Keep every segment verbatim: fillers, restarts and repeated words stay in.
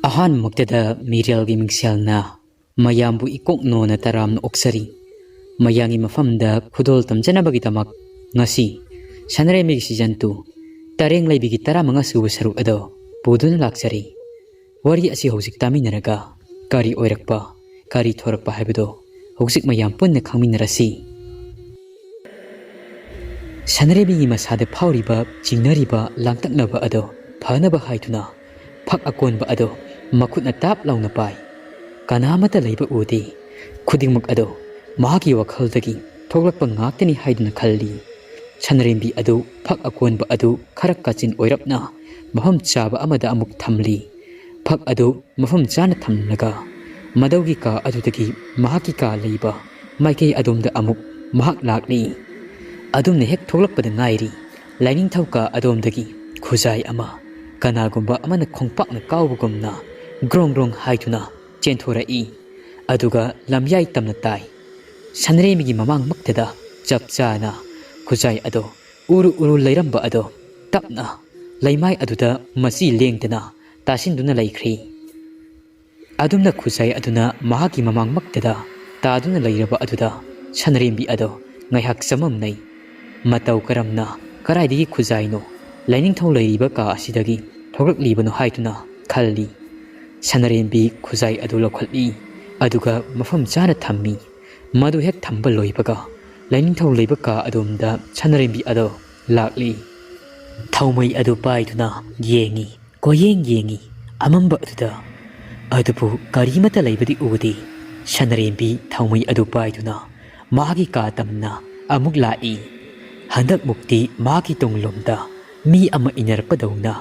ꯑꯍꯥꯟꯕꯃꯛꯇꯗ ꯃꯤꯔꯦꯜꯒꯤ ꯃꯤꯡꯁꯦꯜꯅ ꯃꯌꯥꯝꯕꯨ ꯏꯀꯣꯛ ꯅꯣꯟꯅ ꯇꯔꯥꯝꯅ ꯑꯣꯛꯆꯔꯤ꯫ ꯃꯌꯥꯝꯒꯤ ꯃꯐꯝꯗ ꯈꯨꯗꯣꯜ ꯇꯝꯖꯅꯕꯒꯤꯗꯃꯛ ꯉꯁꯤ ꯁꯅꯔꯩꯃꯤꯒꯤ ꯁꯤꯖꯟ ꯇꯨ, ꯇꯔꯦꯡ ꯂꯩꯕꯤꯒꯤ ꯇꯔꯥꯃꯉꯥ ꯁꯨꯕ ꯁꯔꯨꯛ ꯑꯗꯣ ꯄꯨꯗꯨꯅ ꯂꯥꯛꯆꯔꯤ꯫ ꯋꯥꯔꯤ ꯑꯁꯤ ꯍꯧꯖꯤꯛ ꯇꯥꯃꯤꯟꯅꯔꯒ ꯀꯔꯤ ꯑꯣꯏꯔꯛꯄ, ꯀꯔꯤ ꯊꯣꯔꯛꯄ ꯍꯥꯏꯕꯗꯣ ꯍꯧꯖꯤꯛ ꯃꯌꯥꯝ ꯄꯨꯟꯅ ꯈꯪꯃꯤꯟꯅꯔꯁꯤ꯫ ꯁꯅꯔꯩꯃꯤꯒꯤ ꯃꯁꯥꯗ ꯐꯥꯎꯔꯤꯕ, ꯆꯤꯡꯅꯔꯤꯕ, ꯂꯥꯡꯇꯛꯅꯕ ꯑꯗꯣ ꯐꯅꯕ ꯍꯥꯏꯗꯨꯅ ꯐꯛ ꯑꯀꯣꯟꯕ ꯑꯗꯣ ꯃꯈꯨꯠꯅ ꯇꯥꯞ ꯂꯥꯎꯅ ꯄꯥꯏ꯫ ꯀꯅꯥ ꯑꯃꯠꯇ ꯂꯩꯕ ꯎꯗꯦ꯫ ꯈꯨꯗꯤꯡꯃꯛ ꯑꯗꯣ ꯃꯍꯥꯛꯀꯤ ꯋꯥꯈꯜꯗꯒꯤ ꯊꯣꯛꯂꯛꯄ ꯉꯥꯛꯇꯅꯤ ꯍꯥꯏꯗꯨꯅ ꯈꯜꯂꯤ꯫ ꯁꯅꯔꯦꯝꯕꯤ ꯑꯗꯨ ꯐꯛ ꯑꯀꯣꯟꯕ ꯑꯗꯨ ꯈꯔ ꯀꯥꯆꯤꯟ ꯑꯣꯏꯔꯞꯅ ꯃꯐꯝ ꯆꯥꯕ ꯑꯃꯗ ꯑꯃꯨꯛ ꯊꯝꯂꯤ꯫ ꯐꯛ ꯑꯗꯨ ꯃꯐꯝ ꯆꯥꯅ ꯊꯝꯂꯒ ꯃꯗꯧꯒꯤ ꯀꯥ ꯑꯗꯨꯗꯒꯤ ꯃꯍꯥꯛꯀꯤ ꯀꯥ ꯂꯩꯕ ꯃꯥꯏꯀꯩ ꯑꯗꯣꯝꯗ ꯑꯃꯨꯛ ꯃꯍꯥꯛ ꯂꯥꯛꯂꯤ꯫ ꯑꯗꯨꯝꯅ ꯍꯦꯛ ꯊꯣꯛꯂꯛꯄꯗ ꯉꯥꯏꯔꯤ, ꯂꯥꯏꯅꯤꯡꯊꯧ ꯀꯥ ꯑꯗꯣꯝꯗꯒꯤ ꯈꯨꯖꯥꯏ ꯑꯃ ꯀꯅꯥꯒꯨꯝꯕ ꯑꯃꯅ ꯈꯣꯡꯄꯥꯛꯅ ꯀꯥꯎꯕꯒꯨꯝꯅ ꯒ꯭ꯔꯣꯡ ꯒ꯭ꯔꯣꯡ ꯍꯥꯏꯗꯨꯅ ꯆꯦꯟꯊꯣꯔꯛꯏ꯫ ꯑꯗꯨꯒ ꯂꯝꯌꯥꯏ ꯇꯝꯅ ꯇꯥꯏ꯫ ꯁꯟꯔꯦꯝꯕꯤꯒꯤ ꯃꯃꯥꯡꯃꯛꯇꯗ ꯆꯞ ꯆꯥꯅ ꯈꯨꯖꯥꯏ ꯑꯗꯣ ꯎꯔꯨ ꯎꯔꯨ ꯂꯩꯔꯝꯕ ꯑꯗꯣ ꯇꯞꯅ ꯂꯩꯃꯥꯏ ꯑꯗꯨꯗ ꯃꯆꯤ ꯂꯦꯡꯗꯅ ꯇꯥꯁꯤꯟꯗꯨꯅ ꯂꯩꯈ꯭ꯔꯤ꯫ ꯑꯗꯨꯝꯅ ꯈꯨꯖꯥꯏ ꯑꯗꯨꯅ ꯃꯍꯥꯛꯀꯤ ꯃꯃꯥꯡꯃꯛꯇꯗ ꯇꯥꯗꯨꯅ ꯂꯩꯔꯕ ꯑꯗꯨꯗ ꯁꯟꯔꯦꯝꯕꯤ ꯑꯗꯣ ꯉꯥꯏꯍꯥꯛ ꯆꯃꯝꯅꯩ꯫ ꯃꯇꯧ ꯀꯔꯝꯅ, ꯀꯗꯥꯏꯗꯒꯤ ꯈꯨꯖꯥꯏꯅꯣ ꯂꯥꯏꯅꯤꯡꯊꯧ ꯂꯩꯔꯤꯕ ꯀꯥ ꯑꯁꯤꯗꯒꯤ ꯊꯣꯛꯂꯛꯂꯤꯕꯅꯣ ꯍꯥꯏꯗꯨꯅ ꯈꯜꯂꯤ꯫ ꯁꯅꯔꯦꯝꯕꯤ ꯈꯨꯖꯥꯏ ꯑꯗꯨ ꯂꯧꯈꯠꯂꯤ, ꯑꯗꯨꯒ ꯃꯐꯝ ꯆꯥꯅ ꯊꯝꯃꯤ꯫ ꯃꯗꯨ ꯍꯦꯛ ꯊꯝꯕ ꯂꯣꯏꯕꯒ ꯂꯥꯏꯅꯤꯡꯊꯧ ꯂꯩꯕ ꯀꯥ ꯑꯗꯣꯝꯗ ꯁꯅꯔꯦꯝꯕꯤ ꯑꯗꯣ ꯂꯥꯛꯂꯤ꯫ ꯊꯥꯎꯃꯩ ꯑꯗꯨ ꯄꯥꯏꯗꯨꯅ ꯌꯦꯡꯉꯤ, ꯀꯣꯌꯦꯡ ꯌꯦꯡꯉꯤ ꯑꯃꯝꯕ ꯑꯗꯨꯗ꯫ ꯑꯗꯨꯕꯨ ꯀꯔꯤꯃꯠꯇ ꯂꯩꯕꯗꯤ ꯎꯗꯦ꯫ ꯁꯅꯔꯦꯝꯕꯤ ꯊꯥꯎꯃꯩ ꯑꯗꯨ ꯄꯥꯏꯗꯨꯅ ꯃꯍꯥꯛꯀꯤ ꯀꯥ ꯇꯝꯅ ꯑꯃꯨꯛ ꯂꯥꯛꯏ꯫ ꯍꯟꯗꯛꯃꯨꯛꯇꯤ ꯃꯍꯥꯛꯀꯤ ꯇꯨꯡꯂꯣꯝꯗ ꯃꯤ ꯑꯃ ꯏꯟꯅꯔꯛꯄꯗꯧꯅ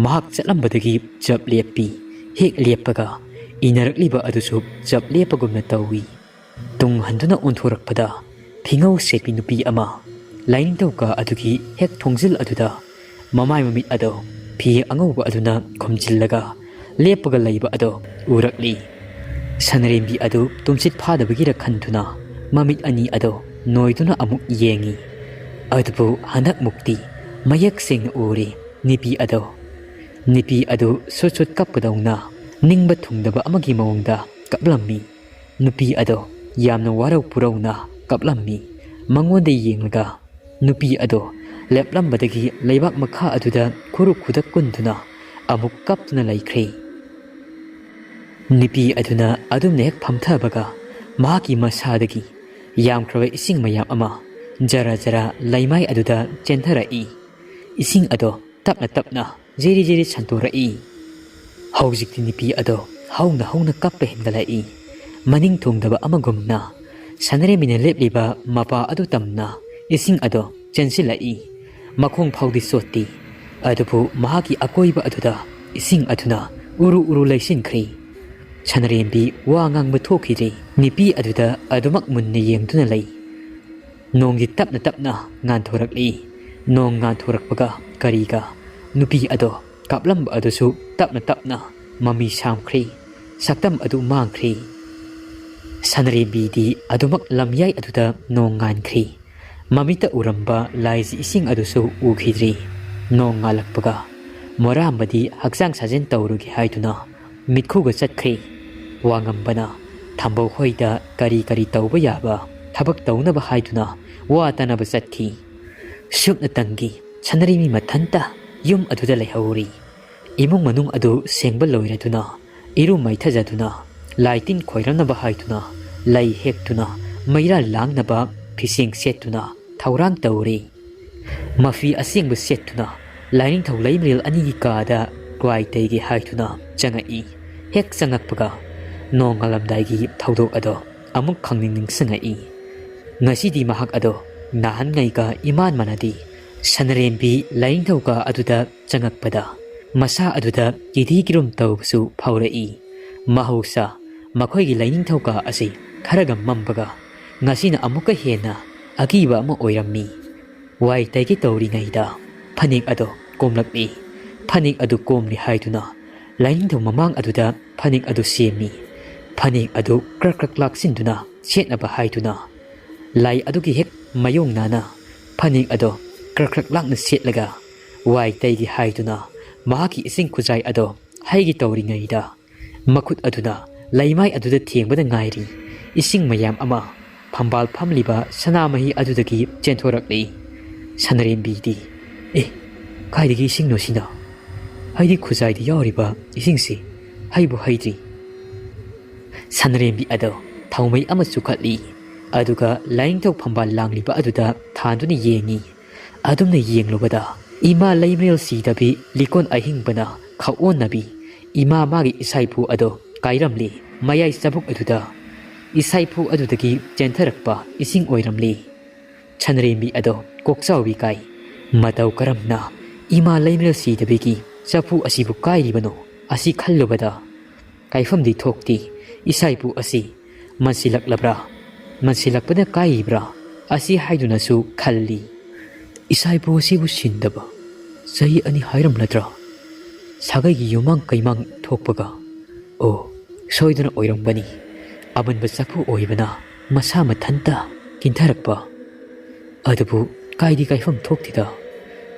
ꯃꯍꯥꯛ ꯆꯠꯂꯝꯕꯗꯒꯤ ꯆꯞ ꯂꯦꯞꯄꯤ꯫ ꯍꯦꯛ ꯂꯦꯞꯄꯒ ꯏꯟꯅꯔꯛꯂꯤꯕ ꯑꯗꯨꯁꯨ ꯆꯞ ꯂꯦꯞꯄꯒꯨꯝꯅ ꯇꯧꯏ꯫ ꯇꯨꯡ ꯍꯟꯗꯨꯅ ꯑꯣꯟꯊꯣꯔꯛꯄꯗ ꯐꯤꯉꯧ ꯁꯦꯠꯄꯤ ꯅꯨꯄꯤ ꯑꯃ ꯂꯥꯏꯅꯤꯡꯊꯧ ꯀꯥ ꯑꯗꯨꯒꯤ ꯍꯦꯛ ꯊꯣꯡꯖꯤꯜ ꯑꯗꯨꯗ ꯃꯃꯥꯏ ꯃꯃꯤꯠ ꯑꯗꯣ ꯐꯤ ꯑꯉꯧꯕ ꯑꯗꯨꯅ ꯈꯨꯝꯖꯤꯜꯂꯒ ꯂꯦꯞꯄꯒ ꯂꯩꯕ ꯑꯗꯣ ꯎꯔꯛꯂꯤ꯫ ꯁꯅꯔꯦꯝꯕꯤ ꯑꯗꯨ ꯇꯨꯝꯁꯤꯠ ꯐꯥꯗꯕꯒꯤꯔ ꯈꯟꯗꯨꯅ ꯃꯃꯤꯠ ꯑꯅꯤ ꯑꯗꯣ ꯅꯣꯏꯗꯨꯅ ꯑꯃꯨꯛ ꯌꯦꯡꯉꯤ꯫ ꯑꯗꯨꯕꯨ ꯍꯟꯗꯛꯃꯨꯛꯇꯤ ꯃꯌꯦꯛ ꯁꯦꯡꯅ ꯎꯔꯦ ꯅꯨꯄꯤ ꯑꯗꯣ꯫ ꯅꯨꯄꯤ ꯑꯗꯨ ꯁꯨꯠ ꯁꯨꯠ ꯀꯞꯄꯗꯧꯅ ꯅꯤꯡꯕ ꯊꯨꯡꯗꯕ ꯑꯃꯒꯤ ꯃꯑꯣꯡꯗ ꯀꯞꯂꯝꯃꯤ꯫ ꯅꯨꯄꯤ ꯑꯗꯣ ꯌꯥꯝꯅ ꯋꯥꯔꯧ ꯄꯨꯔꯧꯅ ꯀꯞꯂꯝꯃꯤ꯫ ꯃꯉꯣꯟꯗ ꯌꯦꯡꯂꯒ ꯅꯨꯄꯤ ꯑꯗꯣ ꯂꯦꯞꯂꯝꯕꯗꯒꯤ ꯂꯩꯕꯥꯛ ꯃꯈꯥ ꯑꯗꯨꯗ ꯈꯨꯔꯨ ꯈꯨꯗꯛ ꯀꯨꯟꯗꯨꯅ ꯑꯃꯨꯛ ꯀꯞꯇꯨꯅ ꯂꯩꯈ꯭ꯔꯦ꯫ ꯅꯨꯄꯤ ꯑꯗꯨꯅ ꯑꯗꯨꯝꯅ ꯍꯦꯛ ꯐꯝꯊꯕꯒ ꯃꯍꯥꯛꯀꯤ ꯃꯁꯥꯗꯒꯤ ꯌꯥꯝꯈ꯭ꯔꯕ ꯏꯁꯤꯡ ꯃꯌꯥꯝ ꯑꯃ ꯖꯔ ꯖꯔ ꯂꯩꯃꯥꯏ ꯑꯗꯨꯗ ꯆꯦꯟꯊꯔꯛꯏ꯫ ꯏꯁꯤꯡ ꯑꯗꯣ ꯇꯞꯅ ꯇꯞꯅ ꯖꯤꯔꯤ ꯖꯤꯔꯤ ꯁꯟꯇꯣꯔꯛꯏ꯫ ꯍꯧꯖꯤꯛꯇꯤ ꯅꯨꯄꯤ ꯑꯗꯣ ꯍꯧꯅ ꯍꯧꯅ ꯀꯞꯄ ꯍꯦꯟꯒꯠꯂꯛꯏ꯫ ꯃꯅꯤꯡ ꯊꯨꯡꯗꯕ ꯑꯃꯒꯨꯝꯅ ꯁꯅꯔꯦꯝꯕꯤꯅ ꯂꯦꯞꯂꯤꯕ ꯃꯄꯥ ꯑꯗꯨ ꯇꯝꯅ ꯏꯁꯤꯡ ꯑꯗꯣ ꯆꯦꯟꯁꯤꯜꯂꯛꯏ꯫ ꯃꯈꯣꯡ ꯐꯥꯎꯗꯤ ꯆꯣꯠꯇꯦ꯫ ꯑꯗꯨꯕꯨ ꯃꯍꯥꯛꯀꯤ ꯑꯀꯣꯏꯕ ꯑꯗꯨꯗ ꯏꯁꯤꯡ ꯑꯗꯨꯅ ꯎꯔꯨ ꯎꯔꯨ ꯂꯩꯁꯤꯟꯈ꯭ꯔꯦ꯫ ꯁꯅꯔꯦꯝꯕꯤ ꯋꯥ ꯉꯥꯡꯕ ꯊꯣꯛꯈꯤꯗ꯭ꯔꯦ꯫ ꯅꯨꯄꯤ ꯑꯗꯨꯗ ꯑꯗꯨꯃꯛ ꯃꯨꯟꯅ ꯌꯦꯡꯗꯨꯅ ꯂꯩ꯫ ꯅꯣꯡꯗꯤ ꯇꯞꯅ ꯇꯞꯅ ꯉꯥꯟꯊꯣꯔꯛꯂꯤ꯫ ꯅꯣꯡ ꯉꯥꯟꯊꯣꯔꯛꯄꯒ ꯀꯔꯤꯒ ꯅꯨꯄꯤ ꯑꯗꯣ ꯀꯥꯞꯂꯝꯕ ꯑꯗꯨꯁꯨ ꯇꯞꯅ ꯇꯞꯅ ꯃꯃꯤ ꯁꯥꯝꯈ꯭ꯔꯦ꯫ ꯁꯛꯇꯝ ꯑꯗꯨ ꯃꯥꯡꯈ꯭ꯔꯦ꯫ ꯁꯅꯔꯦꯝꯕꯤꯗꯤ ꯑꯗꯨꯃꯛ ꯂꯝꯌꯥꯏ ꯑꯗꯨꯗ ꯅꯣꯡ ꯉꯥꯟꯈ꯭ꯔꯦ꯫ ꯃꯃꯤꯠꯇ ꯎꯔꯝꯕ ꯂꯥꯏꯖꯤ ꯏꯁꯤꯡ ꯑꯗꯨꯁꯨ ꯎꯈꯤꯗ꯭ꯔꯤ꯫ ꯅꯣꯡ ꯉꯥꯜꯂꯛꯄꯒ ꯃꯣꯔꯥꯝꯕꯗꯤ ꯍꯛꯆꯥꯡ ꯁꯥꯖꯦꯜ ꯇꯧꯔꯨꯒꯦ ꯍꯥꯏꯗꯨꯅ ꯃꯤꯠꯈꯨꯒ ꯆꯠꯈ꯭ꯔꯦ꯫ ꯋꯥꯉꯝꯕꯅ ꯊꯝꯕꯧ ꯍꯣꯏꯗ ꯀꯔꯤ ꯀꯔꯤ ꯇꯧꯕ ꯌꯥꯕ ꯊꯕꯛ ꯇꯧꯅꯕ ꯍꯥꯏꯗꯨꯅ ꯋꯥ ꯇꯥꯅꯕ ꯆꯠꯈꯤ꯫ ꯁꯨꯞꯅꯇꯪꯒꯤ ꯁꯅꯔꯤꯃꯤ ꯃꯊꯟꯇ ꯌꯨꯝ ꯑꯗꯨꯗ ꯂꯩꯍꯧꯔꯤ꯫ ꯏꯃꯨꯡ ꯃꯅꯨꯡ ꯑꯗꯨ ꯁꯦꯡꯕ ꯂꯣꯏꯔꯗꯨꯅ, ꯏꯔꯨ ꯃꯩꯊꯖꯗꯨꯅ, ꯂꯥꯏ ꯇꯤꯟ ꯈꯣꯏꯔꯝꯅꯕ ꯍꯥꯏꯗꯨꯅ, ꯂꯩ ꯍꯦꯛꯇꯨꯅ, ꯃꯩꯔꯥ ꯂꯥꯡꯅꯕ ꯐꯤꯁꯦꯡ ꯁꯦꯠꯇꯨꯅ ꯊꯧꯔꯥꯡ ꯇꯧꯔꯤ꯫ ꯃꯐꯤ ꯑꯁꯦꯡꯕ ꯁꯦꯠꯇꯨꯅ ꯂꯥꯏꯅꯤꯡꯊꯧ ꯂꯩꯃꯔꯦꯜ ꯑꯅꯤꯒꯤ ꯀꯥꯗ ꯋꯥꯏ ꯇꯩꯒꯦ ꯍꯥꯏꯗꯨꯅ ꯆꯪꯉꯛꯏ꯫ ꯍꯦꯛ ꯆꯪꯉꯛꯄꯒ ꯅꯣꯡꯉꯥꯜꯂꯝꯗꯥꯏꯒꯤ ꯊꯧꯗꯣꯛ ꯑꯗꯣ ꯑꯃꯨꯛ ꯈꯪꯅꯤꯡ ꯅꯤꯡꯁꯤꯡꯉꯛꯏ꯫ ꯉꯁꯤꯗꯤ ꯃꯍꯥꯛ ꯑꯗꯣ ꯅꯍꯥꯟꯉꯩꯒ ꯏꯃꯥꯟ ꯃꯥꯟꯅꯗꯦ꯫ ꯁꯅꯔꯦꯝꯕꯤ ꯂꯥꯏꯅꯤꯡꯊꯧ ꯀꯥ ꯑꯗꯨꯗ ꯆꯪꯉꯛꯄꯗ ꯃꯁꯥ ꯑꯗꯨꯗ ꯀꯤꯗꯤ ꯀꯤꯔꯨꯝ ꯇꯧꯕꯁꯨ ꯐꯥꯎꯔꯛꯏ꯫ ꯃꯍꯧꯁꯥ ꯃꯈꯣꯏꯒꯤ ꯂꯥꯏꯅꯤꯡꯊꯧ ꯀꯥ ꯑꯁꯤ ꯈꯔꯒ ꯃꯝꯕꯒ ꯉꯁꯤꯅ ꯑꯃꯨꯛꯀ ꯍꯦꯟꯅ ꯑꯀꯤꯕ ꯑꯃ ꯑꯣꯏꯔꯝꯃꯤ꯫ ꯋꯥꯏ ꯇꯩꯒꯦ ꯇꯧꯔꯤꯉꯩꯗ ꯐꯅꯦꯛ ꯑꯗꯨ ꯀꯣꯝꯂꯛꯂꯤ꯫ ꯐꯅꯦꯛ ꯑꯗꯨ ꯀꯣꯝꯂꯤ ꯍꯥꯏꯗꯨꯅ ꯂꯥꯏꯅꯤꯡꯊꯧ ꯃꯃꯥꯡ ꯑꯗꯨꯗ ꯐꯅꯦꯛ ꯑꯗꯨ ꯁꯦꯝꯃꯤ꯫ ꯐꯅꯦꯛ ꯑꯗꯨ ꯀ꯭ꯔꯛ ꯀ꯭ꯔꯛ ꯂꯥꯛꯁꯤꯟꯗꯨꯅ ꯁꯦꯠꯅꯕ ꯍꯥꯏꯗꯨꯅ ꯂꯥꯏ ꯑꯗꯨꯒꯤ ꯍꯦꯛ ꯃꯌꯣꯡꯅꯅ ꯐꯅꯦꯛ ꯑꯗꯨ ꯀ꯭ꯔꯛ ꯀ꯭ꯔꯛ ꯂꯥꯛꯅ ꯁꯦꯠꯂꯒ ꯋꯥꯏ ꯇꯩꯒꯦ ꯍꯥꯏꯗꯨꯅ ꯃꯍꯥꯛꯀꯤ ꯏꯁꯤꯡ ꯈꯨꯖꯥꯏ ꯑꯗꯨ ꯍꯩꯒꯦ ꯇꯧꯔꯤꯉꯩꯗ ꯃꯈꯨꯠ ꯑꯗꯨꯅ ꯂꯩꯃꯥꯏ ꯑꯗꯨꯗ ꯊꯦꯡꯕꯗ ꯉꯥꯏꯔꯤ ꯏꯁꯤꯡ ꯃꯌꯥꯝ ꯑꯃ ꯐꯝꯕꯥꯜ ꯐꯝꯂꯤꯕ ꯁꯅꯥꯃꯍꯤ ꯑꯗꯨꯗꯒꯤ ꯆꯦꯟꯊꯣꯔꯛꯂꯤ꯫ ꯁꯅꯔꯦꯝꯕꯤꯗꯤ, "ꯑꯦ, ꯀꯥꯏꯗꯒꯤ ꯏꯁꯤꯡꯅꯣ ꯁꯤꯅ? ꯑꯩꯗꯤ ꯈꯨꯖꯥꯏꯗ ꯌꯥꯎꯔꯤꯕ ꯏꯁꯤꯡꯁꯤ ꯍꯩꯕꯨ ꯍꯩꯗ꯭ꯔꯤ꯫" ꯁꯅꯔꯦꯝꯕꯤ ꯑꯗꯣ ꯊꯥꯎꯃꯩ ꯑꯃ ꯆꯨꯈꯠꯂꯤ꯫ ꯑꯗꯨꯒ ꯂꯥꯏꯅꯤꯡꯊꯧ ꯐꯝꯕꯥꯜ ꯂꯥꯡꯂꯤꯕ ꯑꯗꯨꯗ ꯊꯥꯟꯗꯨꯅ ꯌꯦꯡꯉꯤ꯫ ꯑꯗꯨꯝꯅ ꯌꯦꯡꯂꯨꯕꯗ ꯏꯃꯥ ꯂꯩꯃꯔꯦꯜ ꯁꯤꯗꯕꯤ ꯂꯤꯀꯣꯟ ꯑꯍꯤꯡꯕꯅ ꯈꯥꯛꯑꯣꯟꯅꯕꯤ ꯏꯃꯥ ꯃꯥꯒꯤ ꯏꯁꯥꯏꯐꯨ ꯑꯗꯣ ꯀꯥꯏꯔꯝꯂꯤ꯫ ꯃꯌꯥꯏ ꯆꯕꯨꯛ ꯑꯗꯨꯗ ꯏꯁꯥꯏꯐꯨ ꯑꯗꯨꯗꯒꯤ ꯆꯦꯟꯊꯔꯛꯄ ꯏꯁꯤꯡ ꯑꯣꯏꯔꯝꯂꯤ꯫ ꯁꯅꯔꯦꯝꯕꯤ ꯑꯗꯣ ꯀꯣꯛꯆꯥꯎꯕꯤ ꯀꯥꯏ꯫ ꯃꯇꯧ ꯀꯔꯝꯅ ꯏꯃꯥ ꯂꯩꯃꯔꯦꯜ ꯁꯤꯗꯕꯤꯒꯤ ꯆꯐꯨ ꯑꯁꯤꯕꯨ ꯀꯥꯏꯔꯤꯕꯅꯣ ꯑꯁꯤ ꯈꯜꯂꯨꯕꯗ ꯀꯥꯏꯐꯝꯗꯤ ꯊꯣꯛꯇꯦ꯫ ꯏꯁꯥꯏꯄꯨ ꯑꯁꯤ ꯃꯟꯁꯤꯜꯂꯛꯂꯕ꯭ꯔꯥ? ꯃꯟꯁꯤꯜꯂꯛꯄꯅ ꯀꯥꯏꯔꯤꯕ꯭ꯔꯥ? ꯑꯁꯤ ꯍꯥꯏꯗꯨꯅꯁꯨ ꯈꯜꯂꯤ꯫ ꯏꯁꯥꯏꯄꯨ ꯑꯁꯤꯕꯨ ꯁꯤꯟꯗꯕ ꯆꯍꯤ ꯑꯅꯤ ꯍꯥꯏꯔꯝꯂꯗ꯭ꯔꯥ? ꯁꯥꯒꯩꯒꯤ ꯌꯨꯝꯃꯥꯡ ꯀꯩꯃꯥꯡ ꯊꯣꯛꯄꯒ꯫ ꯑꯣ, ꯁꯣꯏꯗꯅ ꯑꯣꯏꯔꯝꯒꯅꯤ꯫ ꯑꯃꯟꯕ ꯆꯐꯨ ꯑꯣꯏꯕꯅ ꯃꯁꯥ ꯃꯊꯟꯇ ꯀꯤꯟꯊꯔꯛꯄ꯫ ꯑꯗꯨꯕꯨ ꯀꯥꯏꯗꯤ ꯀꯥꯏꯐꯝ ꯊꯣꯛꯇꯦꯗ꯫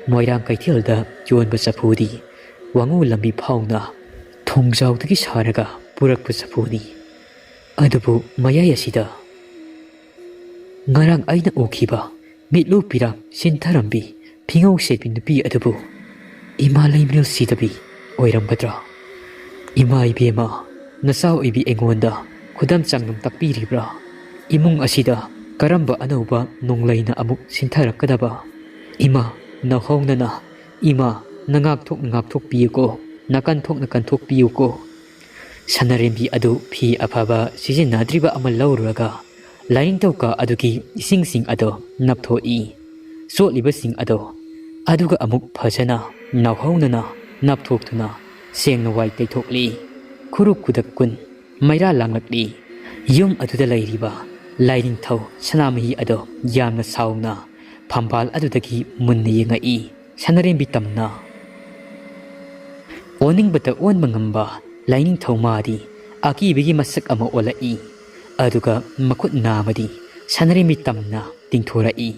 ꯃꯣꯏꯔꯥꯡ ꯀꯩꯊꯦꯜꯗ ꯌꯣꯟꯕ ꯆꯐꯨꯗꯤ ꯋꯥꯉꯨ ꯂꯝꯕꯤ ꯐꯥꯎꯅ ꯊꯣꯡꯖꯥꯎꯗꯒꯤ ꯁꯥꯔꯒ ꯄꯨꯔꯛꯄ ꯆꯐꯨꯅꯤ꯫ ꯑꯗꯨꯕꯨ ꯃꯌꯥꯏ ꯑꯁꯤꯗ ꯉꯔꯥꯡ ꯑꯩꯅ ꯎꯈꯤꯕ ꯃꯤꯠꯂꯨ ꯄꯤꯔꯥꯡ ꯁꯤꯟꯊꯔꯝꯕꯤ ꯐꯤꯉꯧ ꯁꯦꯠꯄꯤ ꯅꯨꯄꯤ ꯑꯗꯨꯕꯨ ꯏꯃꯥ ꯂꯩꯃꯔꯦꯜ ꯁꯤꯗꯕꯤ ꯑꯣꯏꯔꯝꯒꯗ꯭ꯔꯥ? ꯏꯃꯥ ꯏꯕꯦꯝꯃ, ꯅꯆꯥ ꯑꯣꯏꯕꯤ ꯑꯩꯉꯣꯟꯗ ꯈꯨꯗꯝ ꯆꯥꯡꯗꯝ ꯇꯥꯛꯄꯤꯔꯤꯕ꯭ꯔꯥ? ꯏꯃꯨꯡ ꯑꯁꯤꯗ ꯀꯔꯝꯕ ꯑꯅꯧꯕ ꯅꯣꯡꯂꯩꯅ ꯑꯃꯨꯛ ꯁꯤꯟꯊꯔꯛꯀꯗꯕ? ꯏꯃꯥ, ꯅꯧꯍꯧꯅꯅ, ꯏꯃꯥ, ꯅꯉꯥꯛ ꯊꯣꯛꯅ ꯉꯥꯛꯊꯣꯛꯄꯤꯌꯨꯀꯣ, ꯅꯀꯟ ꯊꯣꯛꯅ ꯀꯟꯊꯣꯛꯄꯤꯌꯨꯀꯣ꯫ ꯁꯅꯔꯦꯝꯕꯤ ꯑꯗꯨ ꯐꯤ ꯑꯐꯕ ꯁꯤꯖꯤꯟꯅꯗ꯭ꯔꯤꯕ ꯑꯃ ꯂꯧꯔꯨꯔꯒ ꯂꯥꯏꯅꯤꯡꯊꯧ ꯀꯥ ꯑꯗꯨꯒꯤ ꯏꯁꯤꯡꯁꯤꯡ ꯑꯗꯣ ꯅꯞꯊꯣꯛꯏ꯫ ꯆꯣꯠꯂꯤꯕꯁꯤꯡ ꯑꯗꯣ ꯑꯗꯨꯒ ꯑꯃꯨꯛ ꯐꯖꯅ ꯅꯧꯍꯧꯅꯅ ꯅꯞꯊꯣꯛꯇꯨꯅ ꯁꯦꯡꯅ ꯋꯥꯏ ꯇꯩꯊꯣꯛꯂꯤ꯫ ꯈꯨꯔꯨ ꯈꯨꯗꯛ ꯀꯨꯟ ꯃꯩꯔꯥ ꯂꯥꯡꯂꯛꯂꯤ꯫ ꯌꯨꯝ ꯑꯗꯨꯗ ꯂꯩꯔꯤꯕ ꯂꯥꯏꯅꯤꯡꯊꯧ ꯁꯅꯥꯃꯍꯤ ꯑꯗꯣ ꯌꯥꯝꯅ ꯁꯥꯎꯅ ꯐꯝꯕꯥꯜ ꯑꯗꯨꯗꯒꯤ ꯃꯨꯟꯅ ꯌꯦꯡꯉꯛꯏ꯫ ꯁꯅꯔꯦꯝꯕꯤ ꯇꯝꯅ ꯑꯣꯟꯅꯤꯡꯕꯇ ꯑꯣꯟꯕ ꯉꯝꯕ ꯂꯥꯏꯅꯤꯡꯊꯧ ꯃꯥꯗꯤ ꯑꯀꯤꯕꯒꯤ ꯃꯁꯛ ꯑꯃ ꯑꯣꯜꯂꯛꯏ꯫ ꯑꯗꯨꯒ ꯃꯈꯨꯠ ꯅꯥꯃꯗꯤ ꯁꯅꯔꯦꯝꯕꯤ ꯇꯝꯅ ꯇꯤꯡꯊꯣꯔꯛꯏ꯫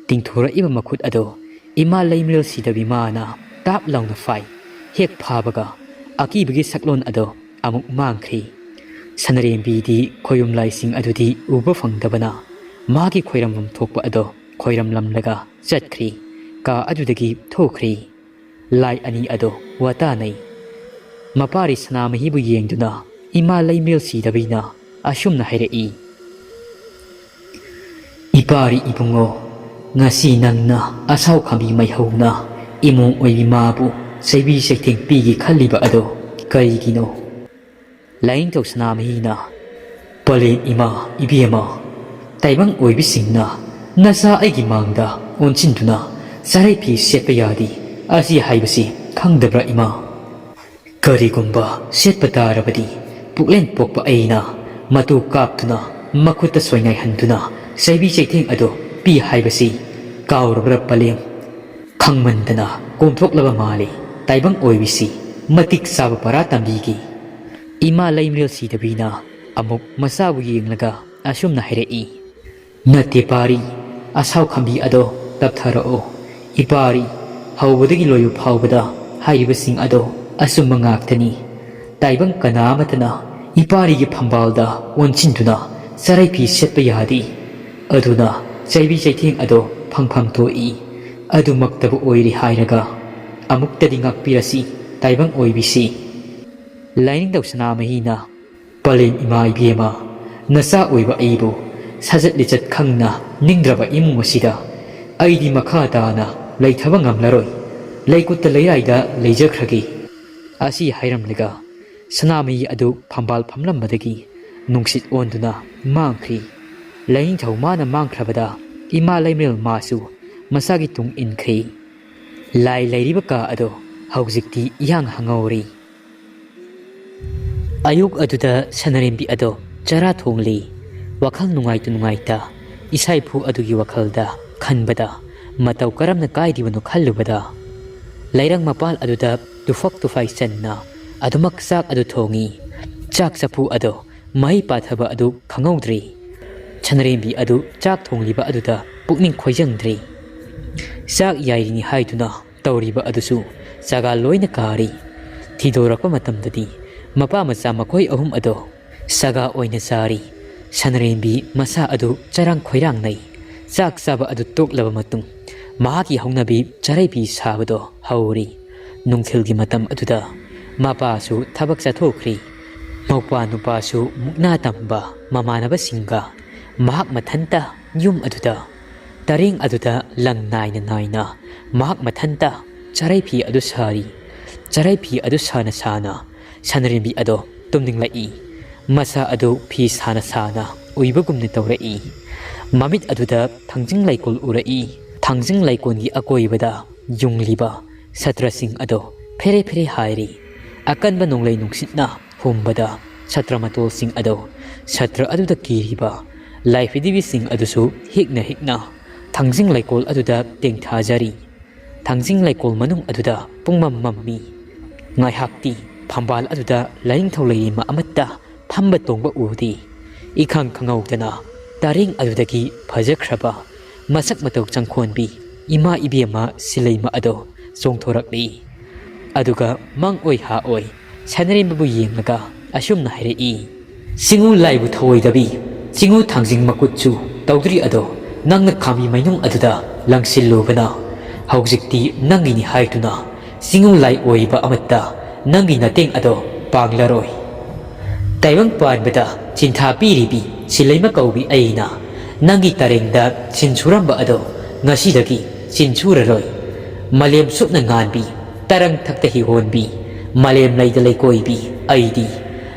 ꯇꯤꯡꯊꯣꯔꯛꯏꯕ ꯃꯈꯨꯠ ꯑꯗꯣ ꯏꯃꯥ ꯂꯩꯃꯔꯦꯜ ꯁꯤꯗꯕꯤ ꯃꯥꯅ ꯇꯥꯞ ꯂꯥꯎꯅ ꯐꯥꯏ꯫ ꯍꯦꯛ ꯐꯥꯕꯒ ꯑꯀꯤꯕꯒꯤ ꯁꯛꯂꯣꯟ ꯑꯗꯣ ꯑꯃꯨꯛ ꯃꯥꯡꯈ꯭ꯔꯤ꯫ ꯁꯅꯔꯦꯝꯕꯤꯗꯤ ꯈꯣꯏꯔꯨꯝ ꯂꯥꯏꯁꯤꯡ ꯑꯗꯨꯗꯤ ꯎꯕ ꯐꯪꯗꯕꯅ ꯃꯥꯒꯤ ꯈꯣꯏꯔꯝꯐꯝ ꯊꯣꯛꯄ ꯑꯗꯣ ꯈꯣꯏꯔꯝꯂꯝꯂꯒ ꯆꯠꯈ꯭ꯔꯤ꯫ ꯀꯥ ꯑꯗꯨꯗꯒꯤ ꯊꯣꯛꯈ꯭ꯔꯤ꯫ ꯂꯥꯏ ꯑꯅꯤ ꯑꯗꯣ ꯋꯥꯇꯥꯅꯩ꯫ ꯃꯄꯥꯔꯤ ꯁꯅꯥꯃꯍꯤꯕꯨ ꯌꯦꯡꯗꯨꯅ ꯏꯃꯥ ꯂꯩꯃꯔꯦꯜ ꯁꯤꯗꯕꯤꯅ ꯑꯁꯨꯝꯅ ꯍꯥꯏꯔꯛꯏ, "ꯏꯄꯥꯔꯤ ꯏꯕꯨꯡꯉꯣ, ꯉꯁꯤ ꯅꯪꯅ ꯑꯁꯥꯎ ꯈꯥꯝꯕꯤ ꯃꯥꯏꯍꯧꯅ ꯏꯃꯣꯝ ꯑꯣꯏꯕꯤ ꯃꯥꯕꯨ ꯆꯩꯕꯤ ꯆꯩꯊꯦꯡ ꯄꯤꯒꯦ ꯈꯜꯂꯤꯕ ꯑꯗꯣ ꯀꯔꯤꯒꯤꯅꯣ?" ꯂꯥꯏꯅꯤꯡꯊꯧ ꯁꯅꯥꯃꯍꯤꯅ, "ꯄꯂꯦꯝ ꯏꯃꯥ ꯏꯕꯦꯝꯃ, ꯇꯥꯏꯕꯪ ꯑꯣꯏꯕꯤꯁꯤꯡꯅ ꯅꯆꯥ ꯑꯩꯒꯤ ꯃꯥꯡꯗ ꯑꯣꯟꯁꯤꯟꯗꯨꯅ ꯆꯔꯩ ꯐꯤ ꯁꯦꯠꯄ ꯌꯥꯗꯦ ꯑꯁꯤ ꯍꯥꯏꯕꯁꯤ ꯈꯪꯗꯕ꯭ꯔꯥ ꯏꯃꯥ? ꯀꯔꯤꯒꯨꯝꯕ ꯁꯦꯠꯄ ꯇꯥꯔꯕꯗꯤ ꯄꯨꯛꯂꯦꯟ ꯄꯣꯛꯄ ꯑꯩꯅ ꯃꯇꯨ ꯀꯥꯞꯇꯨꯅ ꯃꯈꯨꯠꯇ ꯁꯣꯏꯉꯥꯏꯍꯟꯗꯨꯅ ꯆꯩꯕꯤ ꯆꯩꯊꯦꯡ ꯑꯗꯣ ꯄꯤ ꯍꯥꯏꯕꯁꯤ ꯀꯥꯎꯔꯕ꯭ꯔꯥ ꯄꯂꯦꯝ?" ꯈꯪꯃꯟꯗꯅ ꯀꯣꯝꯊꯣꯛꯂꯕ ꯃꯥꯜꯂꯤ꯫ ꯇꯥꯏꯕꯪ ꯑꯣꯏꯕꯤꯁꯤ ꯃꯇꯤꯛ ꯆꯥꯕ ꯄꯔꯥ ꯇꯝꯕꯤꯒꯦ꯫ ꯏꯃꯥ ꯂꯩꯃꯔꯦꯜ ꯁꯤꯗꯕꯤꯅ ꯑꯃꯨꯛ ꯃꯆꯥꯕꯨ ꯌꯦꯡꯂꯒ ꯑꯁꯨꯝꯅ ꯍꯥꯏꯔꯛꯏ, "ꯅꯠꯇꯦ ꯄꯥꯔꯤ, ꯑꯁꯥꯎ ꯈꯥꯝꯕꯤ ꯑꯗꯣ ꯇꯞꯊꯔꯛꯑꯣ꯫ ꯏꯄꯥꯔꯤ, ꯍꯧꯕꯗꯒꯤ ꯂꯣꯏꯕ ꯐꯥꯎꯕꯗ ꯍꯥꯏꯔꯤꯕꯁꯤꯡ ꯑꯗꯣ ꯑꯆꯨꯝꯕ ꯉꯥꯛꯇꯅꯤ꯫ ꯇꯥꯏꯕꯪ ꯀꯅꯥ ꯑꯃꯠꯇꯅ ꯏꯄꯥꯔꯤꯒꯤ ꯐꯝꯕꯥꯜꯗ ꯑꯣꯟꯁꯤꯟꯗꯨꯅ ꯆꯔꯩ ꯐꯤ ꯁꯦꯠꯄ ꯌꯥꯗꯦ꯫ ꯑꯗꯨꯅ ꯆꯩꯕꯤ ꯆꯩꯊꯦꯡ ꯑꯗꯣ ꯐꯪꯐꯝ ꯊꯣꯛꯏ꯫ ꯑꯗꯨꯃꯛꯇꯕꯨ ꯑꯣꯏꯔꯦ ꯍꯥꯏꯔꯒ ꯑꯃꯨꯛꯇꯗꯤ ꯉꯥꯛꯄꯤꯔꯁꯤ ꯇꯥꯏꯕꯪ ꯑꯣꯏꯕꯤꯁꯤ꯫" ꯂꯥꯏꯅꯤꯡꯊꯧ ꯁꯅꯥꯃꯍꯤꯅ, "ꯄꯂꯦꯝ ꯏꯃꯥ ꯏꯕꯦꯝꯃ, ꯅꯆꯥ ꯑꯣꯏꯕ ꯑꯩꯕꯨ ꯁꯥꯖꯠ ꯂꯤꯆꯠ ꯈꯪꯅ ꯅꯤꯡꯗ꯭ꯔꯕ ꯏꯃꯨꯡ ꯑꯁꯤꯗ ꯑꯩꯗꯤ ꯃꯈꯥ ꯇꯥꯅ ꯂꯩꯊꯕ ꯉꯝꯂꯔꯣꯏ꯫ ꯂꯩꯀꯨꯠꯇ ꯂꯩꯔꯥꯏꯗ ꯂꯩꯖꯈ꯭ꯔꯒꯦ꯫" ꯑꯁꯤ ꯍꯥꯏꯔꯝꯂꯒ ꯁꯅꯥꯃꯍꯤ ꯑꯗꯨ ꯐꯝꯕꯥꯜ ꯐꯝꯂꯝꯕꯗꯒꯤ ꯅꯨꯡꯁꯤꯠ ꯑꯣꯟꯗꯨꯅ ꯃꯥꯡꯈ꯭ꯔꯤ꯫ ꯂꯥꯏꯅꯤꯡꯊꯧ ꯃꯥꯅ ꯃꯥꯡꯈ꯭ꯔꯕꯗ ꯏꯃꯥ ꯂꯩꯃꯔꯦꯜ ꯃꯥꯁꯨ ꯃꯁꯥꯒꯤ ꯇꯨꯡ ꯏꯟꯈ꯭ꯔꯤ꯫ ꯂꯥꯏ ꯂꯩꯔꯤꯕ ꯀꯥ ꯑꯗꯣ ꯍꯧꯖꯤꯛꯇꯤ ꯏꯍꯥꯡ ꯍꯥꯡꯍꯧꯔꯤ꯫ ꯑꯌꯨꯛ ꯑꯗꯨꯗ ꯁꯅꯔꯦꯝꯕꯤ ꯑꯗꯣ ꯆꯔꯥ ꯊꯣꯡꯂꯤ꯫ ꯋꯥꯈꯜ ꯅꯨꯡꯉꯥꯏꯇ ꯅꯨꯡꯉꯥꯏꯇ ꯏꯁꯥ ꯏꯐꯨ ꯑꯗꯨꯒꯤ ꯋꯥꯈꯜꯗ ꯈꯟꯕꯗ ꯃꯇꯧ ꯀꯔꯝꯅ ꯀꯥꯏꯔꯤꯕꯅꯣ ꯈꯜꯂꯨꯕꯗ ꯂꯩꯔꯪ ꯃꯄꯥꯜ ꯑꯗꯨꯗ ꯇꯨꯐꯛ ꯇꯨꯐꯥꯏ ꯆꯟꯅ ꯑꯗꯨꯃꯛ ꯆꯥꯛ ꯑꯗꯨ ꯊꯣꯡꯉꯤ꯫ ꯆꯥꯛ ꯆꯐꯨ ꯑꯗꯣ ꯃꯍꯩ ꯄꯥꯊꯕ ꯑꯗꯨ ꯈꯪꯍꯧꯗ꯭ꯔꯤ꯫ ꯁꯅꯔꯦꯝꯕꯤ ꯑꯗꯨ ꯆꯥꯛ ꯊꯣꯡꯂꯤꯕ ꯑꯗꯨꯗ ꯄꯨꯛꯅꯤꯡ ꯈꯣꯏꯖꯪꯗ꯭ꯔꯤ꯫ ꯆꯥꯛ ꯌꯥꯏꯔꯤꯅꯤ ꯍꯥꯏꯗꯨꯅ ꯇꯧꯔꯤꯕ ꯑꯗꯨꯁꯨ ꯆꯒꯥ ꯂꯣꯏꯅ ꯀꯥꯔꯤ꯫ ꯊꯤꯗꯣꯔꯛꯄ ꯃꯇꯝꯗꯗꯤ ꯃꯄꯥ ꯃꯆꯥ ꯃꯈꯣꯏ ꯑꯍꯨꯝ ꯑꯗꯣ ꯁꯒꯥ ꯑꯣꯏꯅ ꯆꯥꯔꯤ꯫ ꯁꯅꯔꯦꯝꯕꯤ ꯃꯁꯥ ꯑꯗꯨ ꯆꯔꯥꯡ ꯈꯣꯏꯔꯥꯡꯅꯩ꯫ ꯆꯥꯛ ꯆꯥꯕ ꯑꯗꯨ ꯇꯣꯛꯂꯕ ꯃꯇꯨꯡ ꯃꯍꯥꯛꯀꯤ ꯍꯧꯅꯕꯤ ꯆꯔꯩꯐꯤ ꯁꯥꯕꯗꯣ ꯍꯧꯔꯤ꯫ ꯅꯨꯡꯊꯤꯜꯒꯤ ꯃꯇꯝ ꯑꯗꯨꯗ ꯃꯄꯥꯁꯨ ꯊꯕꯛ ꯆꯠꯊꯣꯛꯈ꯭ꯔꯤ꯫ ꯃꯧꯄ꯭ꯋꯥ ꯅꯨꯄꯥꯁꯨ ꯃꯨꯛꯅꯥ ꯇꯝꯕ ꯃꯃꯥꯟꯅꯕꯁꯤꯡꯒ ꯃꯍꯥꯛ ꯃꯊꯟꯇ ꯌꯨꯝ ꯑꯗꯨꯗ, ꯇꯔꯦꯡ ꯑꯗꯨꯗ ꯂꯪ ꯅꯥꯏꯅ ꯅꯥꯏꯅ ꯃꯍꯥꯛ ꯃꯊꯟꯇ ꯆꯔꯩꯐꯤ ꯑꯗꯨ ꯁꯥꯔꯤ꯫ ꯆꯔꯩꯐꯤ ꯑꯗꯨ ꯁꯥꯅ ꯁꯥꯅ ꯁꯅꯔꯦꯝꯕꯤ ꯑꯗꯣ ꯇꯨꯝꯅꯤꯡꯂꯛꯏ꯫ ꯃꯁꯥ ꯑꯗꯨ ꯐꯤ ꯁꯥꯅ ꯁꯥꯅ ꯎꯏꯕꯒꯨꯝꯅ ꯇꯧꯔꯛꯏ꯫ ꯃꯃꯤꯠ ꯑꯗꯨꯗ ꯊꯥꯡꯖꯤꯡ ꯂꯩꯀꯣꯜ ꯎꯔꯛꯏ꯫ ꯊꯥꯡꯖꯤꯡ ꯂꯩꯀꯣꯜꯒꯤ ꯑꯀꯣꯏꯕꯗ ꯌꯨꯡꯂꯤꯕ ꯁꯥꯇ꯭ꯔꯁꯤꯡ ꯑꯗꯣ ꯐꯦꯔꯦ ꯐꯦꯔꯦ ꯍꯥꯏꯔꯤ꯫ ꯑꯀꯟꯕ ꯅꯣꯡꯂꯩ ꯅꯨꯡꯁꯤꯠꯅ ꯍꯨꯝꯕꯗ ꯁꯥꯇ꯭ꯔ ꯃꯇꯣꯜꯁꯤꯡ ꯑꯗꯣ ꯁꯥꯇ꯭ꯔ ꯑꯗꯨꯗ ꯀꯤꯔꯤꯕ ꯂꯥꯏꯐꯤꯗꯤꯕꯤꯁꯤꯡ ꯑꯗꯨꯁꯨ ꯍꯤꯛꯅ ꯍꯤꯛꯅ ꯊꯥꯡꯖꯤꯡ ꯂꯩꯀꯣꯜ ꯑꯗꯨꯗ ꯇꯦꯡꯊꯥꯖꯔꯤ꯫ ꯊꯥꯡꯖꯤꯡ ꯂꯩꯀꯣꯜ ꯃꯅꯨꯡ ꯑꯗꯨꯗ ꯄꯨꯡꯃꯝ ꯃꯝꯃꯤ꯫ ꯉꯥꯏꯍꯥꯛꯇꯤ ꯐꯝꯕꯥꯜ ꯑꯗꯨꯗ ꯂꯥꯏꯅꯤꯡꯊꯧ ꯂꯩꯔꯤꯃ ꯑꯃꯠꯇ ꯐꯝꯕ ꯇꯣꯡꯕ ꯎꯗꯦ꯫ ꯏꯈꯪ ꯈꯪꯍꯧꯗꯅ ꯇꯔꯦꯡ ꯑꯗꯨꯗꯒꯤ ꯐꯖꯈ꯭ꯔꯕ ꯃꯁꯛ ꯃꯇꯧ ꯆꯪꯈꯣꯟꯕꯤ ꯏꯃꯥ ꯏꯕꯦꯝꯃ ꯁꯤꯂꯩꯃ ꯑꯗꯣ ꯆꯣꯡꯊꯣꯔꯛꯂꯤ꯫ ꯑꯗꯨꯒ ꯃꯪ ꯑꯣꯏ ꯍꯥ ꯑꯣꯏ ꯁꯅꯔꯦꯝꯕꯕꯨ ꯌꯦꯡꯂꯒ ꯑꯁꯨꯝꯅ ꯍꯥꯏꯔꯛꯏ, "ꯆꯤꯡꯉꯨ ꯂꯥꯏꯕꯨ ꯊꯧꯑꯣꯏꯗꯕꯤ, ꯆꯤꯡꯉꯨ ꯊꯥꯡꯖꯤꯡ ꯃꯀꯨꯠꯁꯨ ꯇꯧꯗ꯭ꯔꯤ ꯑꯗꯣ ꯅꯪꯅ ꯈꯥꯝꯕꯤ ꯃꯩꯅꯨꯡ ꯑꯗꯨꯗ ꯂꯪꯁꯤꯜꯂꯨꯕꯅ ꯍꯧꯖꯤꯛꯇꯤ ꯅꯪꯒꯤꯅꯤ ꯍꯥꯏꯗꯨꯅ ꯆꯤꯡꯉꯨ ꯂꯥꯏ ꯑꯣꯏꯕ ꯑꯃꯠꯇ ꯅꯪꯒꯤ ꯅꯇꯦꯡ ꯑꯗꯣ ꯄꯥꯡꯂꯔꯣꯏ꯫ ꯇꯥꯏꯕꯪ ꯄꯥꯟꯕꯗ ꯆꯤꯟꯊꯥ ꯄꯤꯔꯤꯕꯤ ꯁꯤꯂꯩꯃ ꯀꯧꯕꯤ ꯑꯩꯅ ꯅꯪꯒꯤ ꯇꯔꯦꯡꯗ ꯁꯤꯟ ꯁꯨꯔꯝꯕ ꯑꯗꯣ ꯉꯁꯤꯗꯒꯤ ꯆꯤꯟ ꯁꯨꯔꯔꯣꯏ꯫ ꯃꯥꯂꯦꯝ ꯁꯨꯞꯅ ꯉꯥꯟꯕꯤ, ꯇꯔꯪ ꯊꯛꯇ ꯍꯤꯍꯣꯟꯕꯤ, ꯃꯥꯂꯦꯝ ꯂꯩꯗ ꯂꯩꯀꯣꯏꯕꯤ ꯑꯩꯗꯤ